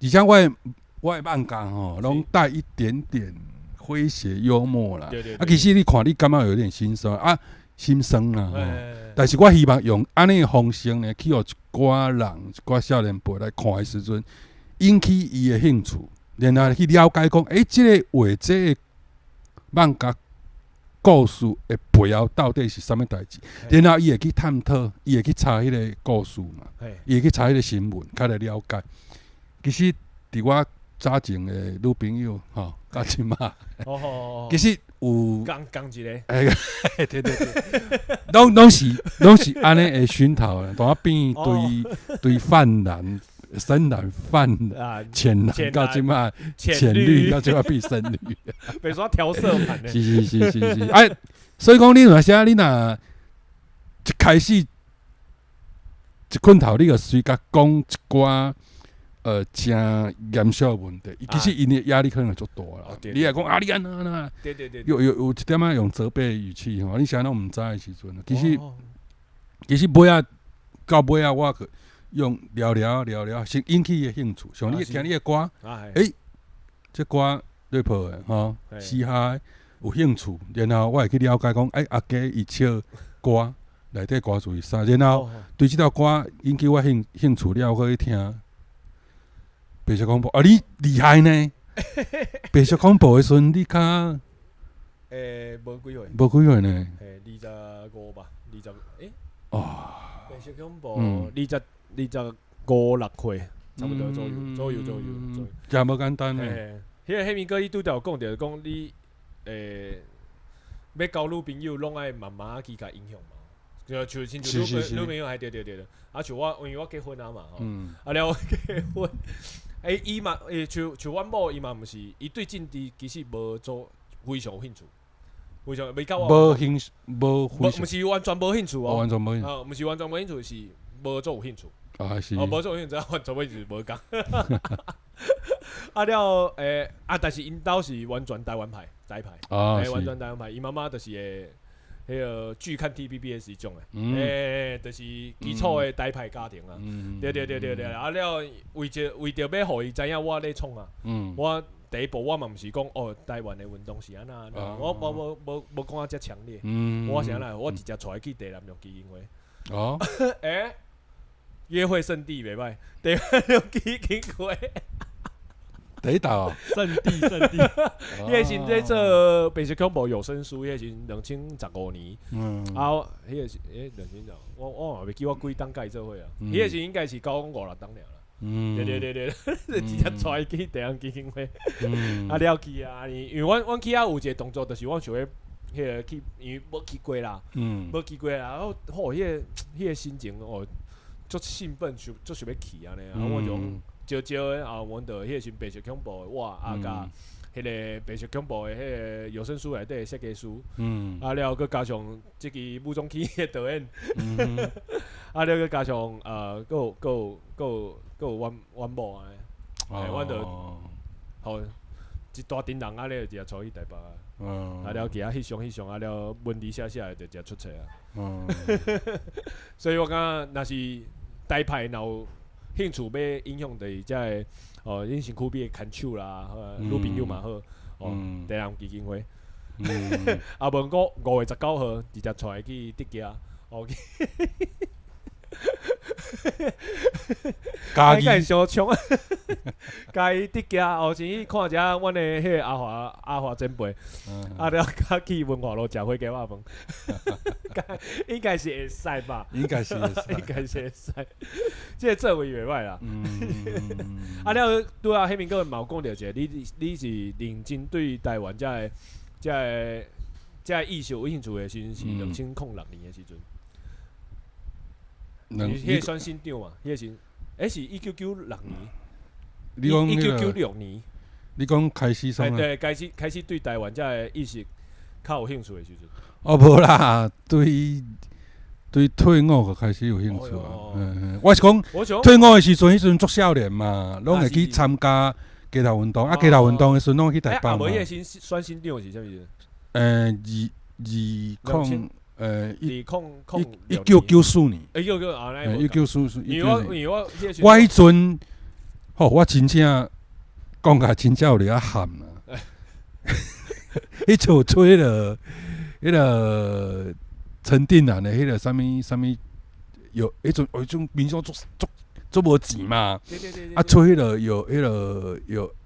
而且我的漫畫吼，攏帶一點點詼諧幽默啦。啊，其實你看，你感覺有點心酸啊，心酸啦。但是我希望用按呢的方式呢，去予一寡人、一寡少年輩來看的時陣，引起伊的興趣，然後去了解講，這个畫這个漫畫故事的背後到底是啥物代誌？然後伊會去探討，伊會去查彼个故事嘛，伊會去查彼个新聞，較來了解。其實，佇我早前的女朋友吼，到這馬，其實有仝仝一个，欸，對對對，攏是按呢的熏陶啦，蹛仔變對對泛藍、深藍、泛淺藍到這馬淺綠到這馬變深綠，別說調色盤呢。是是是是是，哎，所以講你若寫你若一開始一困頭，你就隨共講一寡。誠嚴肅的問題。伊其實𪜶的壓力可能會足大啦。你若講啊，你按怎按怎？有一點仔用責備語氣吼，你啥攏毋知的時陣，其實尾仔到尾仔，我去用聊聊聊聊，先引起伊的興趣。像你聽你的歌，欸，這歌 rap 的吼，嘻哈的有興趣，然後我會去了解講，欸，阿家伊唱歌內底歌詞是啥，然後對這條歌引起我興趣了，我去聽。白色恐怖啊！你厲害呢！白色恐怖的時陣，你較欸，無幾歲？無幾歲呢？嘿，25吧，20欸。哦。白色恐怖，25、26歲，差不多左右，左右，左右，左右。真無簡單呢。彼個彼物哥伊拄著有講著，講你欸，欲交女朋友，攏愛慢慢去共影響嘛。就像親像女朋友還對對對對，啊像我，因為我結婚啊嘛，吼，啊了我結婚，欸伊嘛，欸像阮某伊嘛毋是，伊對政治其實無做非常有興趣，非常袂甲我無興趣，無非常，毋是完全無興趣哦，完全無興趣，啊，毋是完全無興趣，是無做有興趣，啊是，哦無做有興趣，完全無興趣無仝。啊了，欸啊，但是𪜶兜是完全台灣派，台派，欸完全台灣派，伊媽媽就是會。彼個拒看 TVBS 彼種的，欸，就是基礎的台派家庭啊，對對對對對，啊了，為著欲予伊知影我咧創啊，我第一步我嘛毋是講哦，台灣的運動是按怎按怎，我無講啊遮強烈，我是按怎，我直接帶伊去地南綠基金會，哦，欸，約會聖地袂歹，地南綠基金會。第一道聖地聖地，彼個時咧做白色恐怖有聲書，彼個時2015年，啊，彼個是欸兩千十，我嘛袂記我幾冬共伊做伙啊，彼個時應該是956冬爾啦，對對對對，直接帶伊去地方基金會，啊了去啊，因為阮去遐有一個動作，就是阮想欲彼個去，因為無去過啦，無去過啦，哦，吼，彼個心情哦，足興奮，想足想欲去按呢，啊，我就招招的啊，阮就彼個時白色恐怖的我啊，佮彼個白色恐怖的彼個有聲書內底的設計師，啊了，閣加上這支武裝起的導演，啊了，閣加上閣有阮某按呢，欸，阮就吼一大陣人按呢，就直接帶去台北啊，啊了去遐翕相翕相，啊了文字寫寫的就直接出冊啊，所以我感覺若是台派若有興趣欲影響就是遮个哦，恁身軀邊的牽手啦，女朋友嘛好，哦，地南基金會，啊，無過5月19號直接帶伊去德基哦，嘉義相衝，嘉義德基哦，先去看一下阮的彼个阿華前輩，啊，了較去文化路食火雞肉飯，應該是會使吧？應該是會使，應該是會使。這個做位袂歹啦。啊，了拄仔彼面閣嘛有講著一個，你是認真對台灣遮个遮個意識有興趣的時陣是2006年的時陣。彼個選省長嘛，彼個時，欸是1996年。你講1996年。你講開始啥？對，開始對台灣遮個意識較有興趣的時陣。哦，無啦，對退伍就開始有興趣啊。我是講退伍的時陣，彼陣足少年嘛，攏會去參加街頭運動。啊，街頭運動的時陣，攏去台北嘛。啊，無彼個時選省長是啥物時陣？二二零1994年。1994，我彼陣，吼，我真正講甲真正有咧仔喊啦。彼陣有吹彼個陳定南的彼個啥物啥物，有彼陣有彼種民眾足足足無錢嘛，啊，吹彼個有彼個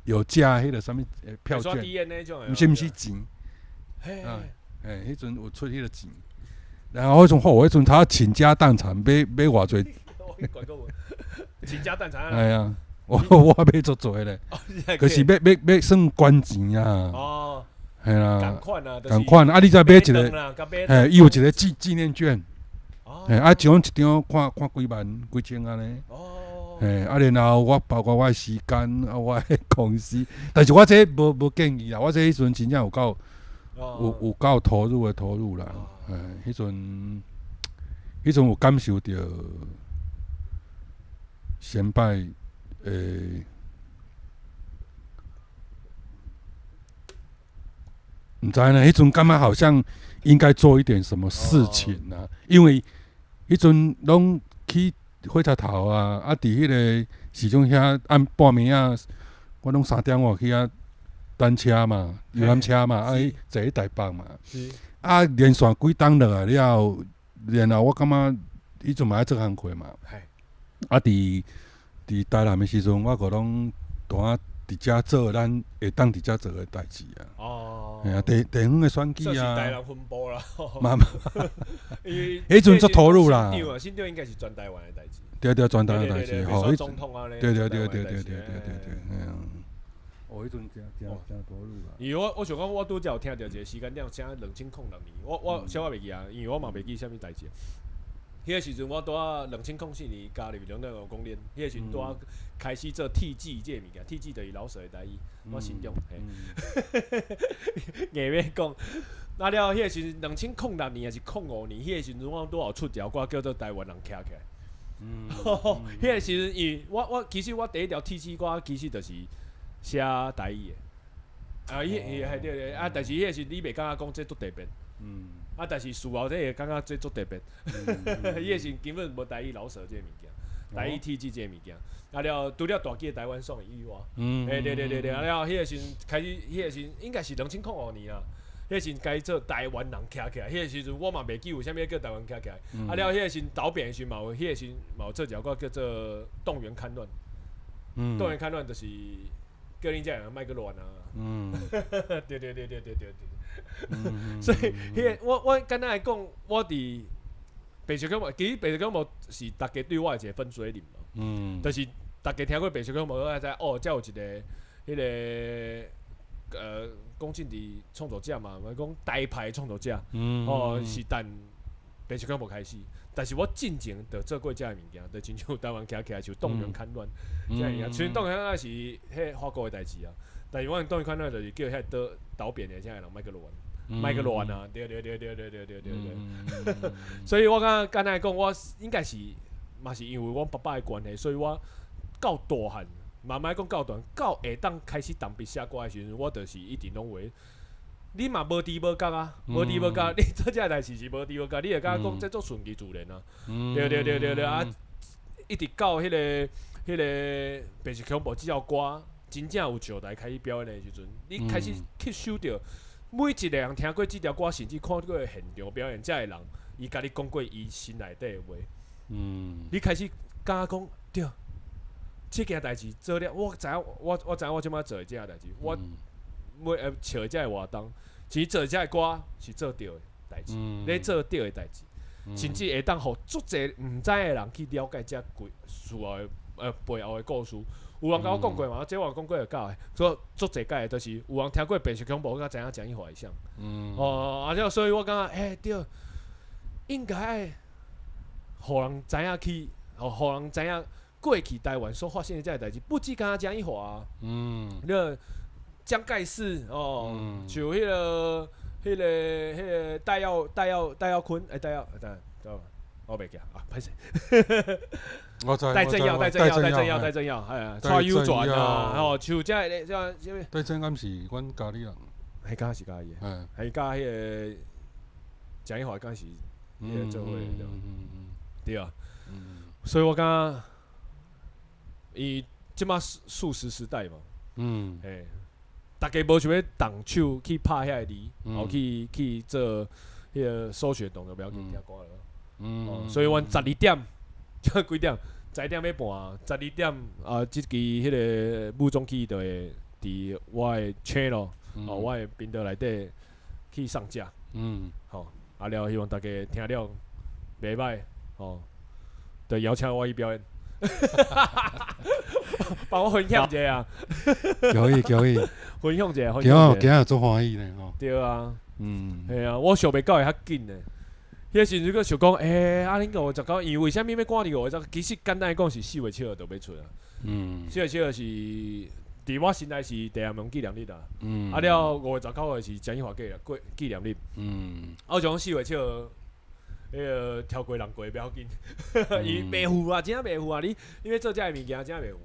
有價彼個啥物票券，毋是錢，欸，彼陣有出彼個錢。然後彼陣吼，彼陣他傾家蕩產買偌濟，傾家蕩產啊！哎呀，我買足濟咧，可是欲算捐錢啊！哦，係啦，仝款啊，仝款啊！你再買一個，嘿，伊有一個紀念券，嘿，啊，一張一張看看幾萬幾千按呢。嘿，啊，然後我包括我的時間啊，我的公司，但是我這無建議啦，我這彼陣真正有夠有夠投入的投入啦。欸，彼陣有感受著先輩毋知呢，彼阵感觉好像应该做一点什么事情啊，因为彼阵攏去火车头啊，啊，伫彼个时钟遐暗半暝仔，我攏3点外去遐等车嘛，游览车嘛，啊，去坐去台北嘛，啊，连续几冬落来了后，然后我感觉彼阵嘛爱做工课嘛，啊，伫台南的时阵，我阁攏蹛仔伫遮做咱会当伫遮做的代志啊。嘿啊，地地方的选举算是啊，台南分部啦。嘛嘛，因为彼阵足投入啦。新长啊，新长应该是全台湾的代志。对对，全台湾的代志吼，彼总统啊咧。对对对对对对对对对，嘿啊。哦，彼阵诚诚诚投入啊。因为我想讲，我拄才有听著一个时间点，啥2006年，我小可袂记啊，因为我嘛袂记啥物代志。彼个时阵，我拄仔2004年加入中正公联，彼个时阵拄仔开始做铁子这个物件，铁子就是饶舌的台语，我心中嘿，硬欲讲。啊了，彼个时阵2006年抑是05年，彼个时阵我拄好出一条歌叫做《台湾人徛起来》。彼个时阵，因为我其实我第一条铁子歌其实就是写台语的。啊，伊伊系对对，啊，但是彼个时你袂感觉讲这足特别。啊！但是事后这会感觉这足特别，彼个时根本无台语饶舌这个物件，台语体制这个物件。啊了，除了大支的台湾爽以外，欸对对对对，啊了，彼个时阵开始，彼个时阵应该是2005年啊。彼个时阵开始做台湾人徛起来，彼个时阵我嘛袂记有啥物叫台湾徛起来。啊了，彼个时阵导编的时阵嘛有，彼个时阵嘛有做一条歌叫做《动员戡乱》。动员戡乱就是叫恁遮人莫阁乱啊。对对对对对对对。所以，彼个我简单来讲，我伫白色恐怖，其实白色恐怖是逐家对我的一个分水岭嘛。就是逐家听过白色恐怖，拢知哦，遮有一个彼个讲政治创作者嘛，嘛讲台派创作者，哦，是等白色恐怖开始。但是我进前就做过遮个物件，就亲像台湾徛起来像动员戡乱，遮个物件，虽然动员戡乱是彼法国的代志啊，但是我动员戡乱就是叫遐倒倒变的遮个人莫阁乱。莫阁乱啊！对对对对对对对对对。所以我感觉简单来讲，我应该是嘛是因为阮爸爸的关系，所以我到大汉，嘛莫讲到大汉，到会当开始动笔写歌的时阵，我就是一直拢会。你嘛无知无觉啊，无知无觉，你做这个代志是无知无觉，你会感觉讲这足顺其自然啊。对对对对对啊！一直到彼个白色恐怖这条歌真正有上台开始表演的时阵，你开始吸收著。每一个人听过这条歌，甚至看过现场表演，这个人，伊共你讲过伊心内底的话。你开始感觉讲对，这件代志做了，我知影，我知影我这摆做的这件代志，我每笑的这个活动，其实做这个歌是做对的代志，咧做对的代志，甚至会当予足济毋知的人去了解这规事后的背后的故事。有人共我讲过嘛？这我讲过就够的，所以足济届的，就是有人听过白色恐怖，才知影郑益华是啥。哦，啊，了，所以我感觉，欸，对，应该爱，予人知影去，予人知影过去台湾所发生的这个代志，不止干焦郑益华啊。你蒋介石哦，像彼个戴耀坤，欸，戴耀，等下，我袂记啊，歹势。戴正耀，戴正耀，戴正耀，戴正耀，哎呀，蔡有全啊，吼，像这个这啥物？戴正耀是阮家里人，彼敢是家己的，彼佮彼个郑益华敢是彼个做伙的，对啊。所以我感觉，伊这马速食时代嘛，嘿，逐家无想欲动手去拍遐个字，后去做彼个搜寻动作，不要紧听歌了。所以阮十二点，这几点？11点欲半，十二点啊！这支彼个武装起义就会伫我的 channel 哦，我的频道内底去上架。好，啊了，希望大家听了袂䆀，吼，就邀请我去表演。帮我分享一下啊！可以可以，分享一下，分享一下。今仔足欢喜呢吼。对啊，嘿啊，我想袂到会遐紧呢。彼个时阵阁想讲，欸，啊恁59，因为为啥物欲赶伫5月19？其实简单来讲是4月7号就欲出啊。4月7号是伫我心内是地安门纪念日啊。啊了，5月19号是郑益华过纪念日。啊，我想讲4月7号，彼个超过人过袂要紧，伊袂赴啊，真正袂赴啊！你欲做遮个物件，真正袂赴。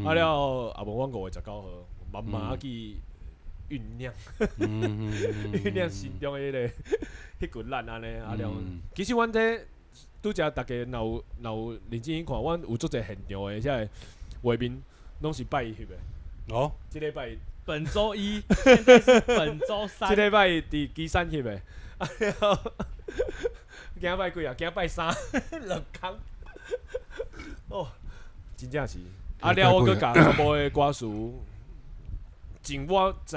啊了，啊無阮5月19號慢慢去醞釀，醞釀心中的彼个彼群人按呢，啊了，其實阮這拄才逐家若有認真去看，阮有足濟現場的遮个畫面，攏是拜一翕的。哦，這禮拜本週一，現在是本週三。這禮拜佇旗山翕的，啊了，今拜幾啊？今拜三，2工。哦，真正是。啊了，我閣共全部的歌詞，盡我知，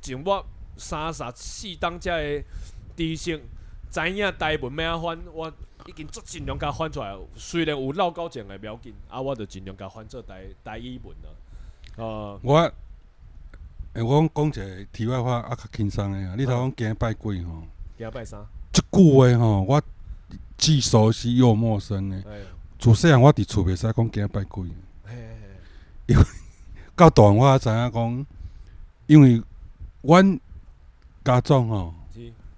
盡我三十四冬遮个知識，知影台文欲按怎翻，我已經足盡量共翻出來。雖然有落狗症的袂要緊，啊，我就盡量共翻做台台語文啊。我，我講一個題外話，啊，較輕鬆的啊。你頭講今拜幾吼？今拜三。這句話吼，我既熟悉又陌生的。自細漢我佇厝袂使講今拜幾，因為到大漢我才知影講，因為阮家長吼，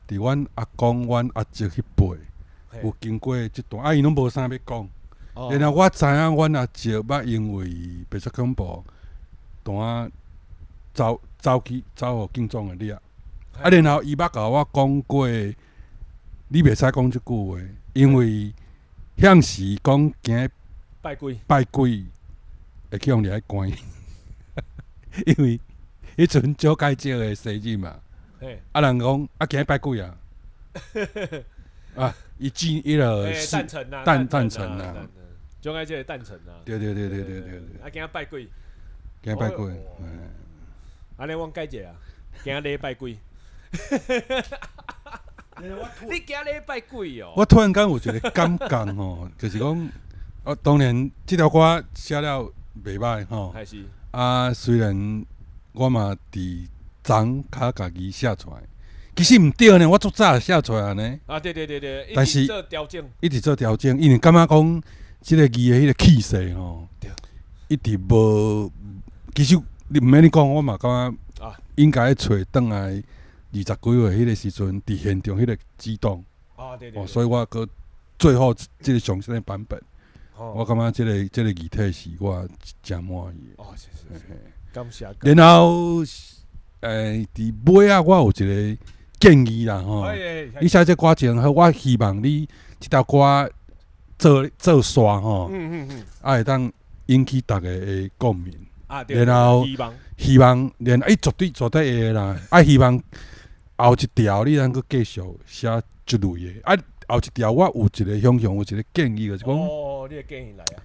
佇阮阿公、阮阿叔彼輩有經過這段，啊，𪜶攏無啥欲講。然後我知影阮阿叔捌因為白色恐怖，當走走去走予警總的掠，啊，然後伊捌共我講過，你袂使講這句話，因為向時講今拜鬼，拜鬼會去予掠去關，因為彼陣蔣介石的生日嘛，啊人講啊今拜鬼啊，啊伊記彼個誕辰啊，誕誕辰啊，蔣介石的誕辰啊，對對對對對對對，啊今拜鬼，今拜鬼，按呢阮改一下啊，今禮拜鬼。你今禮拜鬼哦？我突然間有一個感覺吼，就是講，哦，當然這條歌寫了袂䆀吼，啊，雖然我嘛佇昨較家己寫出來，其實毋對呢，我足早就寫出來呢。啊，對對對對，但是一直做調整，一直做調整，因為感覺講這個字的彼個氣勢吼，一直無，其實你毋免你講，我嘛感覺應該揣轉來二十幾歲彼個時陣，佇現場彼個激動，啊對對，所以我閣最後這個上新的版本，我感覺這個字體是我誠滿意的。哦，是是是，感謝。然後，佇尾仔我有一個建議啦吼，你寫這歌真好，我希望你這條歌做做煞吼，啊會當引起逐家的共鳴。然後希望，然後伊絕對絕對會啦，啊希望後一條你通閣繼續寫這類的，啊後一條我有一個想像，有一個建議，就是講，哦，你的建議來啊！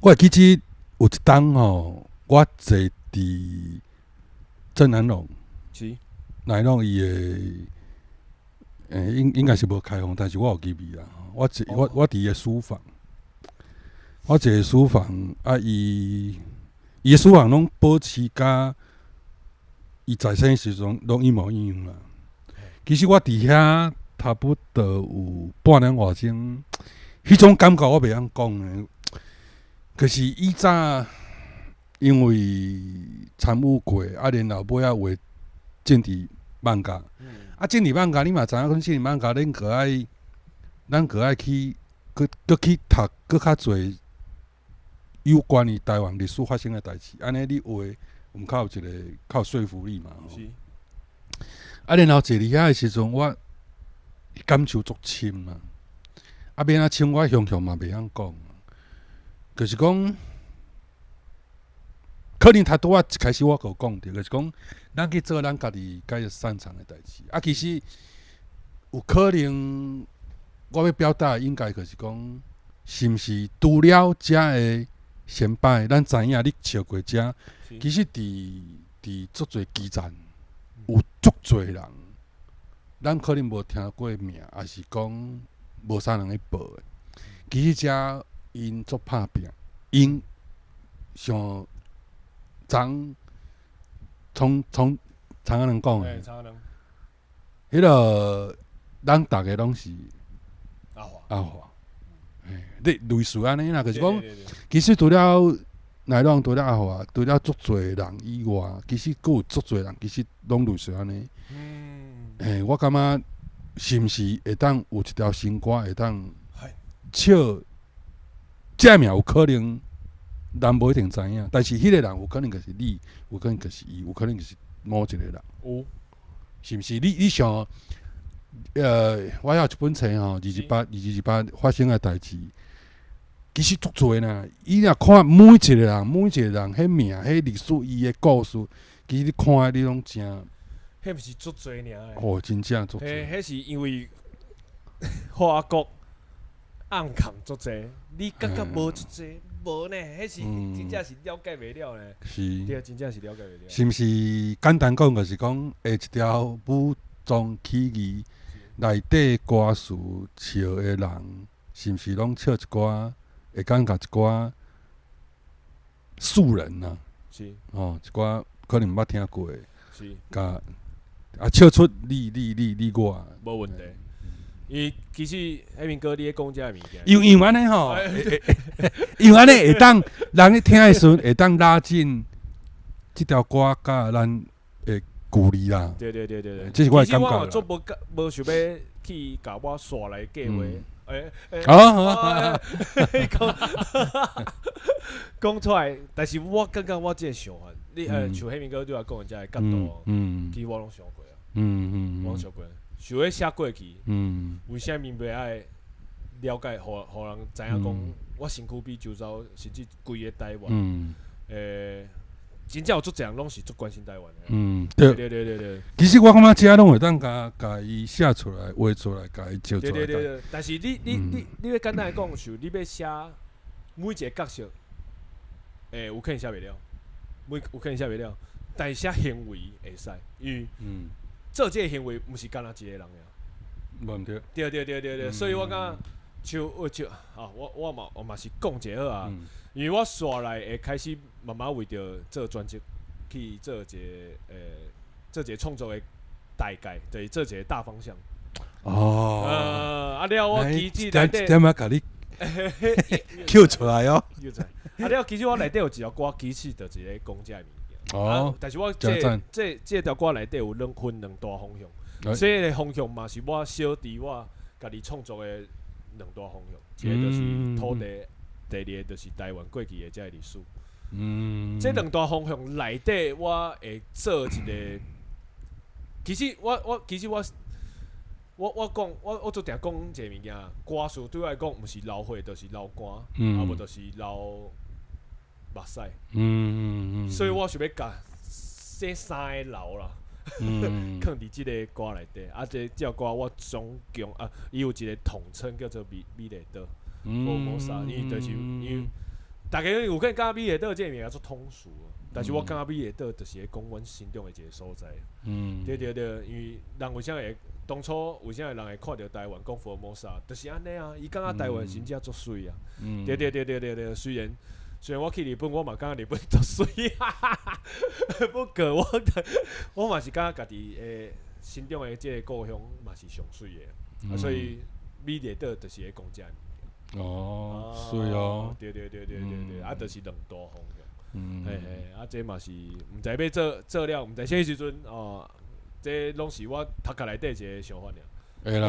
我會記得有一冬吼，我坐佇鄭南榕，是南榕伊的，應該是無開放，但是我有入去啦。我坐我我佇伊的書房，我坐書房啊，伊的書房攏保持佮伊在生時陣攏一模一樣啦。其實我佇遐差不多有半點外鐘，彼種感覺我袂曉講呢。可是以早因為參與過，啊，然後尾仔畫政治漫畫，啊，政治漫畫你嘛知影，講政治漫畫，恁閣愛，咱閣愛去，閣閣去讀，閣較濟有關於台灣歷史發生的代誌，按呢你畫，毋較有一個較有說服力嘛。是。啊，然後坐佇遐的時陣，我感受足深啊。啊，欲按怎深，我雄雄嘛袂曉講。就是講，可能頭拄仔一開始我就有講著，就是講，咱去做咱家己較擅長的代誌。啊，其實有可能我欲表達的應該就是講，是毋是除了遮的先輩，咱知影你笑過遮，其實佇足濟基層有足濟人，咱可能無聽過名，抑是講無啥人咧報的。其實遮𪜶足拍拚，𪜶像昨從從田仔人講的，彼個咱逐家攏是阿華，阿華，嘿，你類似按呢啦，就是講，其實除了乃攏除了阿華，除了足濟人以外，其實閣有足濟人，其實攏類似按呢。嘿，我感覺是毋是會當有一條新歌會當笑，這名有可能人無一定知影，但是彼個人有可能就是你，有可能就是伊，有可能就是某一個人。有。是毋是？你想，我有一本冊吼，22/22發生的代誌，其實足濟呢。伊若看每一個人，每一個人，彼名、彼歷史、伊的故事，其實你看你攏誠，彼毋是足濟爾的。哦，真正足濟。彼是因為華國暗藏足濟，你感覺無足濟，無呢？彼是真正是了解袂了呢。對，真正是了解袂了。是毋是簡單講，就是講，下一條武裝起義內底歌詞笑的人，是毋是攏笑一寡？會感覺一寡素人啊？哦，一寡可能毋捌聽過的，共啊笑出你我。無問題。伊其實彼明哥，你咧講這个物件，因為按呢吼，因為按呢會當人咧聽的時陣，會當拉近這條歌佮咱的距離啦。對對對對對，這是我的感覺啦。其實我嘛足無無想欲去共我紲來計劃。講出來，但是我感覺我這个想法，你像彼明哥對我講的這个角度，其實我攏想過啊。我攏想過，想欲寫過去，為啥物袂愛了解，予人知影講，我身軀比周遭，甚至規个台灣，真正有足濟人攏是足關心台灣的。對。對對對對。其實我感覺這攏會當共共伊寫出來、畫出來、共伊照出來。對對對對，但是你欲簡單來講，像你欲寫每一个角色，有可能寫袂了，有可能寫袂了，但是寫行為會使，因為做這个行為毋是干焦一个人爾。無毋對。對對對對對，所以我感覺像我就啊，我嘛是講一下好啊，因為我紲來會開始慢慢為著做專輯去做一个做一个創作的大概，就是做一個大方向。啊了，我其實內底點仔共你抾出來哦。抾出來。啊了，其實我內底有一條歌，其實就是咧講這个物件。但是我這條歌內底有分兩大方向，這个方向嘛是我小弟我家己創作的兩大方向，一個就是土地，第二個就是台灣過去的這个歷史。這兩大方向內底，我會做一個。其實我講我做定講一個物件，歌詞對我來講，毋是流血就是流汗，啊無就是流目屎。所以我想欲共這三个流啦，囥佇這个歌內底。啊，這條歌我總共啊，伊有一個統稱叫做美麗島，福爾摩沙，因為就是因為大家有可能感覺美麗島這个名足通俗，但是我感覺美麗島就是咧講阮心中的一個所在。對對對，因為人為啥會當初為啥人會看著台灣講福爾摩沙，就是按呢啊，伊感覺台灣真正足媠啊。對對對對對對，雖然我去日本，我嘛感覺日本足媠，不過我嘛是感覺家己的心中的這個故鄉嘛是上媠的，啊，所以美麗島就是咧講這个物件。哦，媠哦。對對對對對對，啊，就是兩大方向。嘿嘿，啊，這嘛是毋知欲做做了，毋知啥時陣哦。這攏是我頭殼內底一個想法爾。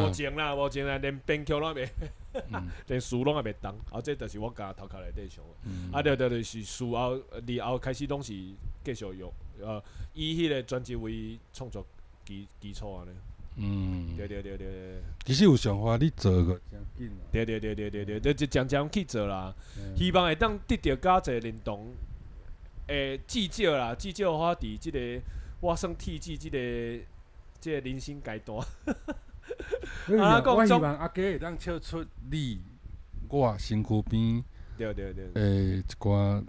無情啦，無情啦，連編曲攏袂，連詞攏猶袂動。啊，這就是我家頭殼內底想法。啊，對對對，是事後、日後開始攏是繼續用，以彼個專輯為創作基礎按呢。對對對對對。其實有想法，你做個誠緊。對對對對對對，就漸漸去做啦。希望會當得著較濟認同。至少啦，至少我佇這个我算鐵齒這个人生階段。啊，我希望阿家會當笑出你我身軀邊，對對對，一寡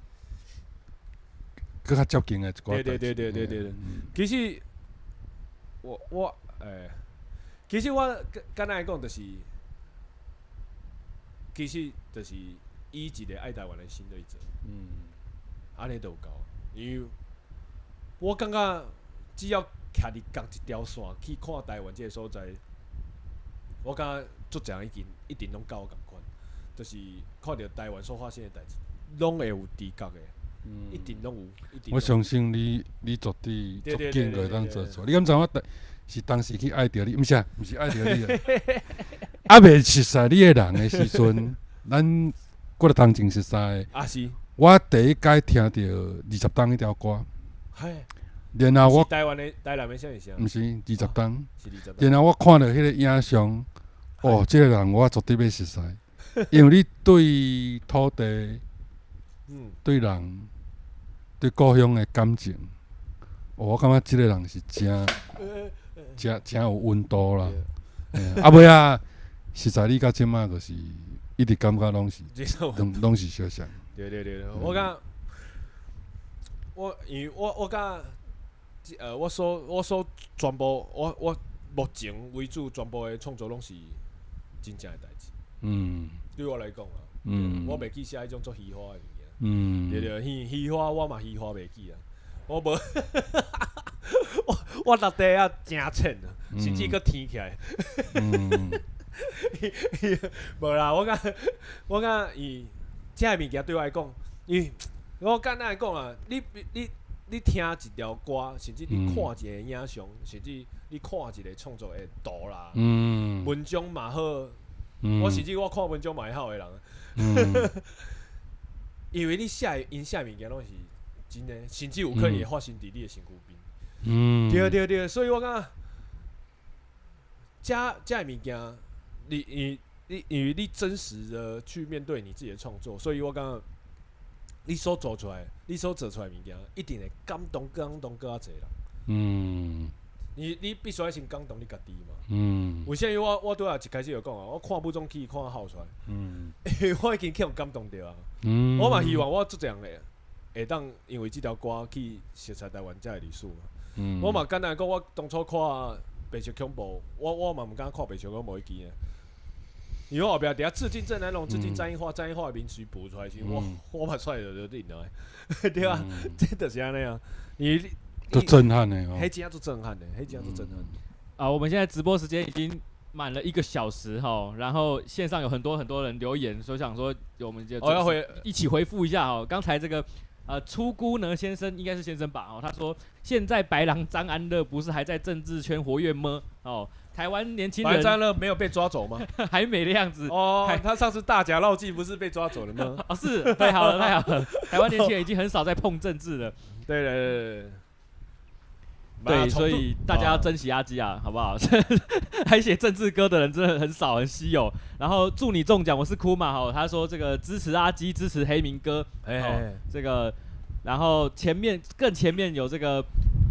閣較接近的一寡。對對對對對對。其實我其實我簡單來講就是，其實就是以一個愛台灣的心來做。按呢就有夠，因為我感覺只要徛佇仝一條線去看台灣這个所在，我感覺足濟人已經一定攏佮我仝款，就是看著台灣所發生的代誌，攏會有知覺的，一定攏有。一定。我相信你，你絕對足緊會當做出。你敢知我是當時去愛著你？毋是啊，毋是愛著你啊。猶未熟似你的人的時陣，咱過來同前熟似。啊是。我第一擺聽著二十冬彼條歌，然後我台灣的台南的啥物聲？毋是二十冬，是二十冬。然後我看著彼個影像，哦，這個人我絕對欲熟似，因為你對土地、對人、對故鄉的感情，哦，我感覺這個人是誠、誠、誠有溫度啦。啊尾仔，實在你到這馬就是一直感覺攏是，攏攏是相像。對對對，我感覺我因為我感覺，我所全部我目前為止全部的創作攏是真正的代誌。對我來講啊，我袂記寫彼種足虛華的物件。對對，虛虛華我嘛虛華袂記啊，我無，我落地啊誠淺啊，甚至閣天起來。無啦，我感覺伊這个物件對我來講，因為我簡單來講啊，你聽一條歌，甚至你看一個影像，甚至你看一個創作的圖啦，文章嘛好，我甚至我看文章嘛會好的人，因為你寫𪜶寫的物件攏是真的，甚至有可能會發生佇你的身軀邊。對對對，所以我感覺，這這个物件，你因為你真實的去面對你自己的創作，所以我感覺你所做出來，你所做出來的物件，一定會感動感動閣較濟人。你必須愛先感動你家己嘛。為啥物我拄仔一開始就講啊，我看武裝起義看哭出來。因為我已經去予感動著啊。我嘛希望我足濟人會會當因為這條歌去熟悉台灣這个歷史嘛。我嘛簡單講，我當初看白色恐怖，我嘛毋敢看白色恐怖彼支啊。因為我後壁佇遐致敬鄭南榕，致敬詹益樺，詹益樺的名詞補出來時，我嘛出來就就認來，對啊，這就是按呢啊。你足震撼的哦。彼真正足震撼的，彼真正足震撼。啊，我們現在直播時間已經滿了一個小時哈，然後線上有很多很多人留言，所以想說我們就哦要回一起回復一下哦。剛才這個出姑呢先生應該是先生吧？哦，他說現在白狼張安樂不是還在政治圈活躍嗎？哦，台灣年輕人白張安樂沒有被抓走嗎？還沒的樣子哦，他上次大假繞記不是被抓走了嗎？哦，是，太好了，太好了，台灣年輕人已經很少在碰政治了。對對對對。對，所以大家要珍惜阿基啊，好不好？還寫政治歌的人真的很少，很稀有。然後祝你中獎，我是哭嘛哈。他說這個支持阿基，支持黑明哥。哎，這個，然後前面更前面有這個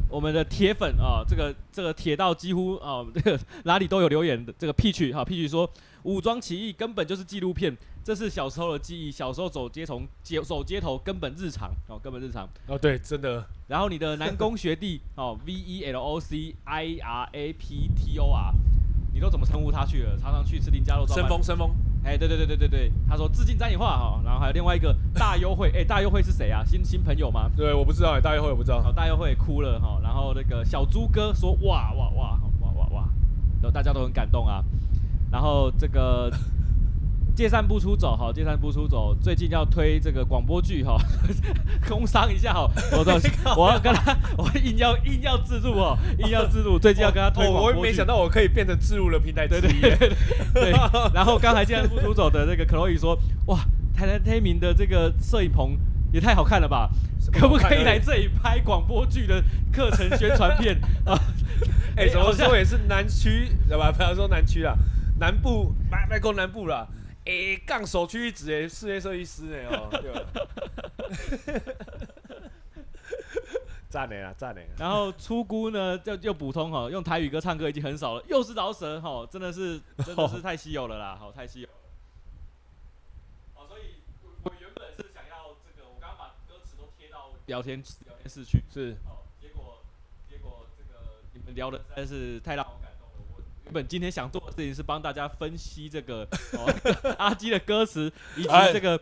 我們的鐵粉啊，這個鐵到幾乎啊，這個哪裡都有留言的。這個 Peach 哈，Peach 說武裝起義根本就是紀錄片，這是小時候的記憶，小時候走街從街走街頭根本日常哦，根本日常。哦，對，真的。然後你的南宮學弟哦，VELOCIRAPTOR，你都怎麼稱呼他去了？常常去吃林家肉燥飯。生風，生風。哎，對對對對對對，他說致敬詹益樺哈，然後還有另外一個大優惠，哎，大優惠是誰啊？新朋友嗎？對，我不知道，哎，大優惠我不知道。好，大優惠哭了哈，然後那個小豬哥說哇哇哇哇哇哇，然後大家都很感動啊。然後這個借散步出走哈，借散步出走，最近要推這個廣播劇哈，工商一下哈，我要跟他，我硬要置入哦，硬要置入，最近要跟他推廣播劇。我沒想到我可以變成置入的平台之一。對對對對。然後剛才借散步出走的那個 Chloe 說，哇，台南黑明的這個攝影棚也太好看了吧，可不可以來這裡拍廣播劇的課程宣傳片啊？哎，怎麼說也是南區，對吧？不要說南區啦，南部，麥講南部啦。欸，槓首屈一指的室內設計師呢？哦，對吧？讚的啦，讚的。然後出姑呢，就又補充哈，用台語歌唱歌已經很少了，又是饒舌哈，真的是太稀有了啦，好，太稀有。哦，所以我原本是想要這個，我剛剛把歌詞都貼到聊天室去，是。哦，結果這個你們聊的實在是太讓我感動了。我原本今天想做的事情是幫大家分析這個阿基的歌詞以及這個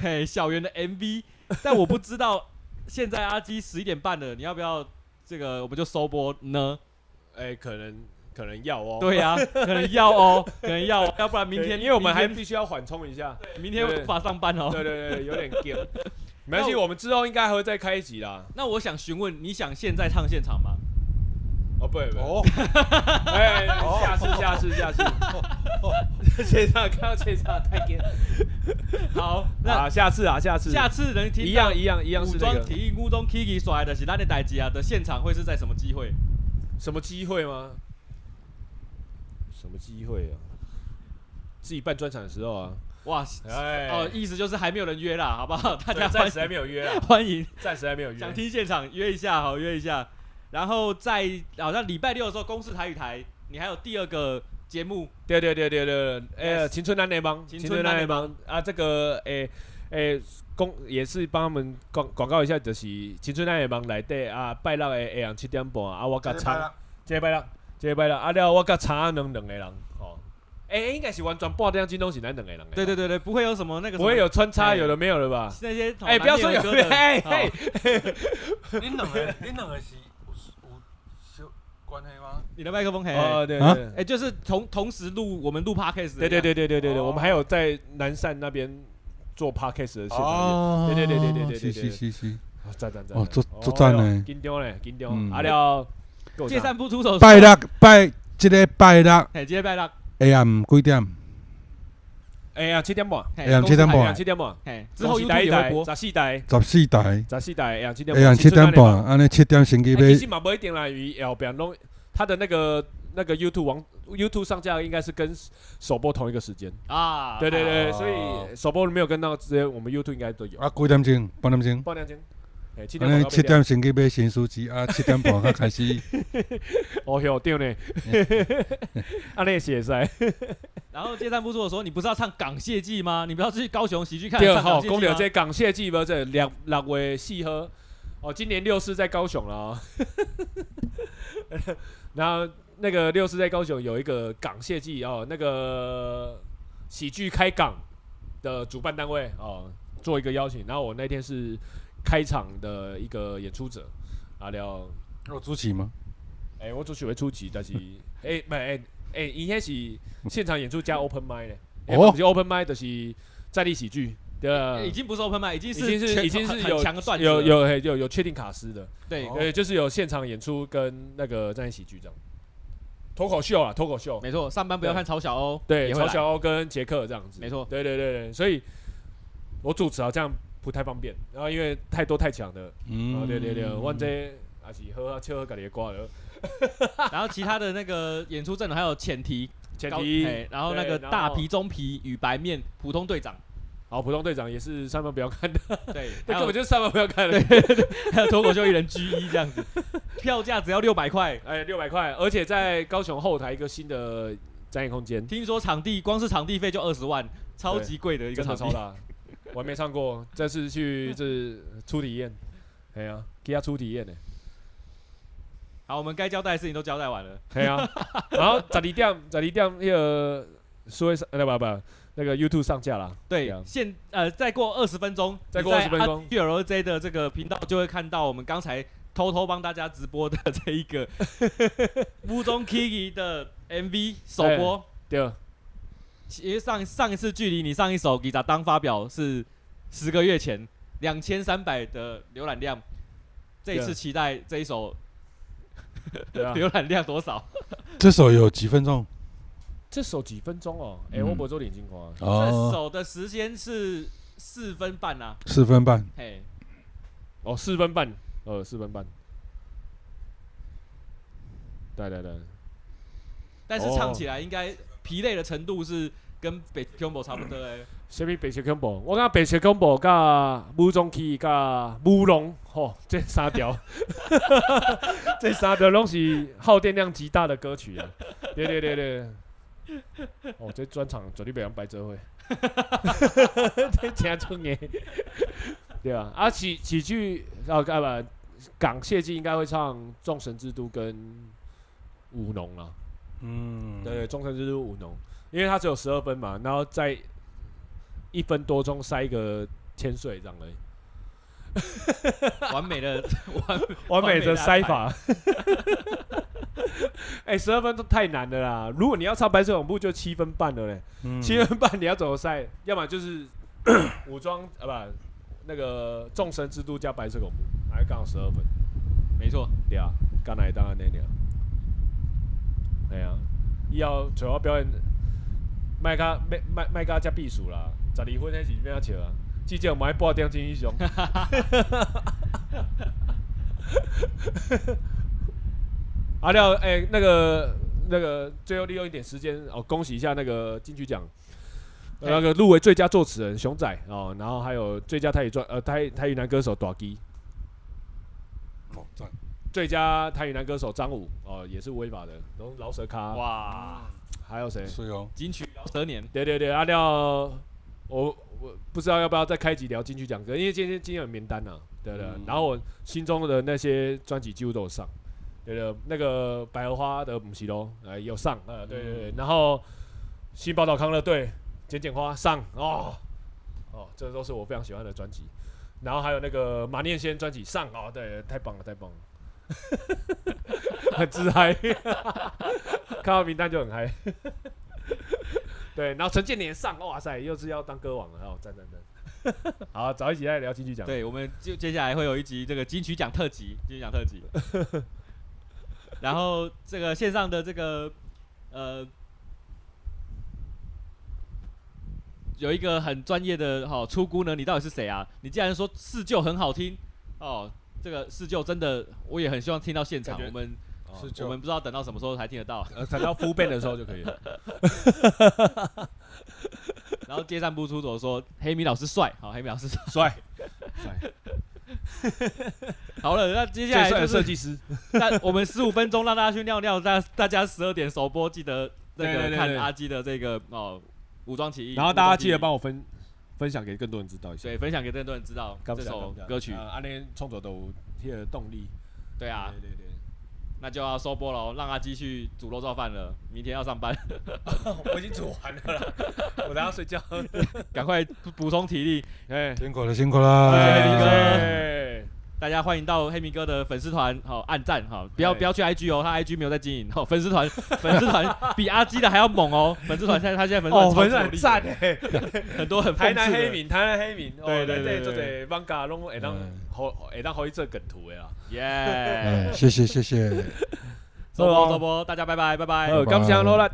嘿小圓的 MV，但我不知道現在阿基11點半了，你要不要這個我們就收播呢？哎，可能要哦。對呀，可能要哦，可能要，要不然明天因為我們還必須要緩衝一下，明天無法上班哦。對對對，有點驚。沒關係，我們之後應該還會再開一集啦。那我想詢問，你想現在唱現場嗎？哦，不不，哦，哎，下次下次下次，线上看到线上太紧。好，那啊，下次啊，下次，下次能听一样一样一样是武那个裝起義武裝起義煞來就是咱的代誌啊的現場會是在什麼機會？什麼機會嗎？什麼機會啊？自己辦專場的時候啊。哇，哎哦，意思就是還沒有人約啦，好不好？大家暫時還沒有約啊，歡迎，暫時還沒有約。想聽現場約一下，好約一下。然後在好像禮拜六的時候，公視台語台，你還有第二個節目。對對對對對，哎，青春咱的夢，青春咱的夢啊，這個公也是幫他們廣告一下，就是青春咱的夢內底啊，拜六的下暗7點半啊，我佮參，這個拜六，這個拜六啊了，我佮參兩兩個人，吼。哎，應該是完全半點鐘攏是咱兩個人。對對對對，不會有什麼那個，不會有穿插，有的沒有的吧？那些哎，不要說有，哎哎，恁兩個，恁兩個是有關係嗎？你的麥克風嘿，哦對對，哎，就是同時錄我們錄 podcast，對對對對對對對，我們還有在南善那邊做 podcast 的現場，對對對對對對對，是是是是，讚讚讚，哦，足足讚呢，緊張咧緊張，啊了，借散不出手，拜六拜這個拜六，嘿，這個拜六。下暗幾點？下暗7點半。下暗7點半。7點半。嘿，之後 YouTube 也會播。14台。14台。14台下暗7點半。下暗7點半，按呢7點先去買。其實嘛，無一定啦，伊後邊攏他的那個 YouTube 網 YouTube 上架應該是跟首播同一個時間啊。對對對，所以首播沒有跟到，直接我們 YouTube 應該都有。啊，幾點鐘？半點鐘。半點鐘。按呢7點先去買新書機啊，7點半才開始。哦喲，對呢，按呢是會使。然後借散不出手說：“你不是要唱《港謝祭》嗎？你不要去高雄喜劇看對，唱好，港謝祭嗎？講到這港謝祭無這6月4號，哦，今年六四在高雄了哦。然後那個六四在高雄有一個港謝祭哦，那個喜劇開港的主辦單位哦，做一個邀請。然後我那天是開場的一個演出者，啊了，有主持嗎？欸，我主持會出席，但是欸，毋欸欸，伊彼是現場演出加 open mic 咧，哦，毋是 open mic 就是站立喜劇，對，已經不是 open mic，已經已經是已經是有強的段子，有確定卡司的，對對，就是有現場演出跟那個站立喜劇這樣，脫口秀啊，脫口秀，沒錯，上班不要看曹小歐，對，曹小歐跟傑克這樣子，沒錯，對對對對，所以我主持好像不太方便，然後因為太多太強的，嗯，對對對，我這也是好好唱好家己的歌了。然後其他的那個演出陣容還有淺提，淺提，然後那個大皮中皮與白面普通隊長，好，普通隊長也是上班不要看的，對，那根本就是上班不要看的，還有脫口秀藝人 G1這樣子，票價只要六百塊，哎，六百塊，而且在高雄後台一個新的展演空間，聽說場地光是場地費就20萬，超級貴的一個場地。超大，我還沒唱過，這次去這是初體驗，哎呀，給他初體驗呢。好，我們該交代的事情都交代完了。對啊，然後12點，12點那個數位上，不不，那個 YouTube 上架了。對，現再過二十分鐘，再過20分鐘，GLJ 的這個頻道就會看到我們剛才偷偷幫大家直播的這一個武裝起義的 MV 首播。對。其實上上一次距離你上一首《吉他當》發表是10個月前，2300的瀏覽量，這一次期待這一首。瀏覽量多少？這首有幾分鐘？這首幾分鐘哦？哎，我無做認真看。這首的時間是4分半啊。四分半。嘿，哦，四分半，四分半。對對對。但是唱起來應該疲累的程度是跟白色恐怖差不多的。啥物白色恐怖？我感覺白色恐怖佮武裝起佮舞龍，吼，這三條，這三條攏是耗電量極大的歌曲啊！對對對對，哦，這專場絕對袂用白做伙，這真出硬，對啊，啊，喜劇啊，啊不，港謝祭應該會唱《眾神之都》跟《舞龍》啦。嗯，對，《眾神之都》舞龍，因為它只有12分嘛，然後再1分多鐘塞一個千歲這樣而已，完美的完完美的塞法。哎，12分鐘太難了啦！如果你要唱白色恐怖，就7分半了嘞。7分半你要怎麼塞？要麼就是武裝啊，不，那個眾神之都加白色恐怖，還剛好12分。沒錯，對啊，剛來當然那樣。嘿啊，以後找我表演，莫甲莫莫莫甲遮避暑啦，12分彼是欲按怎笑啊？至少莫愛半點鐘以上。啊了，欸，那個，最後利用一點時間哦，恭喜一下那個金曲獎，那個入圍最佳作詞人熊仔哦，然後還有最佳台語專呃台台語男歌手大基，哦，讚。最佳台語男歌手張武哦，也是違法的，攏饒舌咖。哇，還有誰？是哦，金曲饒舌年。對對對，啊了，我不知道要不要再開集聊金曲獎歌，因為今天有名單啊，對對，然後我心中的那些專輯幾乎都有上。對的，那個百合花的毋是囉，有上，對對對，然後新寶島康樂隊、剪剪花上，哦，哦，這都是我非常喜歡的專輯。然後還有那個馬念先專輯上，哦，對，太棒了，太棒了，很自嗨，看到名單就很嗨。對，然後陳建年上，哇塞，又是要當歌王了，哦，讚讚讚。好，早一集再聊金曲獎。對，我們就接下來會有一集這個金曲獎特輯，金曲獎特輯。然後這個線上的這個有一個很專業的哈出估呢，你到底是誰啊？你既然說四舊很好聽哦，這個四舊真的我也很希望聽到現場。我們不知道等到什麼時候才聽得到，等到 full band 的時候就可以了。然後街上不出走說黑米老師帥，好，黑米老師帥帥。好了，那接下來就是設計師。那我們15分鐘讓大家去尿尿，大家12點首播，記得那個看阿基的這個哦武裝起義。然後大家記得幫我分享給更多人知道一下。對，分享給更多人知道這首歌曲。按呢創作都有彼个動力。對啊，對對對。那就要收播嘍，讓阿基去煮肉燥飯了。明天要上班。我已經煮完了啦，我等下睡覺。趕快補充體力。哎，辛苦了，辛苦了，黑明哥。大家歡迎到黑明哥的粉絲團，好按讚，好，不要去 IG 哦，他 IG 沒有在經營。好，粉絲團比阿基的還要猛哦，粉絲團現在他現在粉絲團哦，粉絲團讚欸，很多很台南黑民，台南黑民，對對對，做者網咖攏會當會當予伊做梗圖的啦。耶，謝謝謝謝，收播收播，大家拜拜拜拜，好，感謝努力。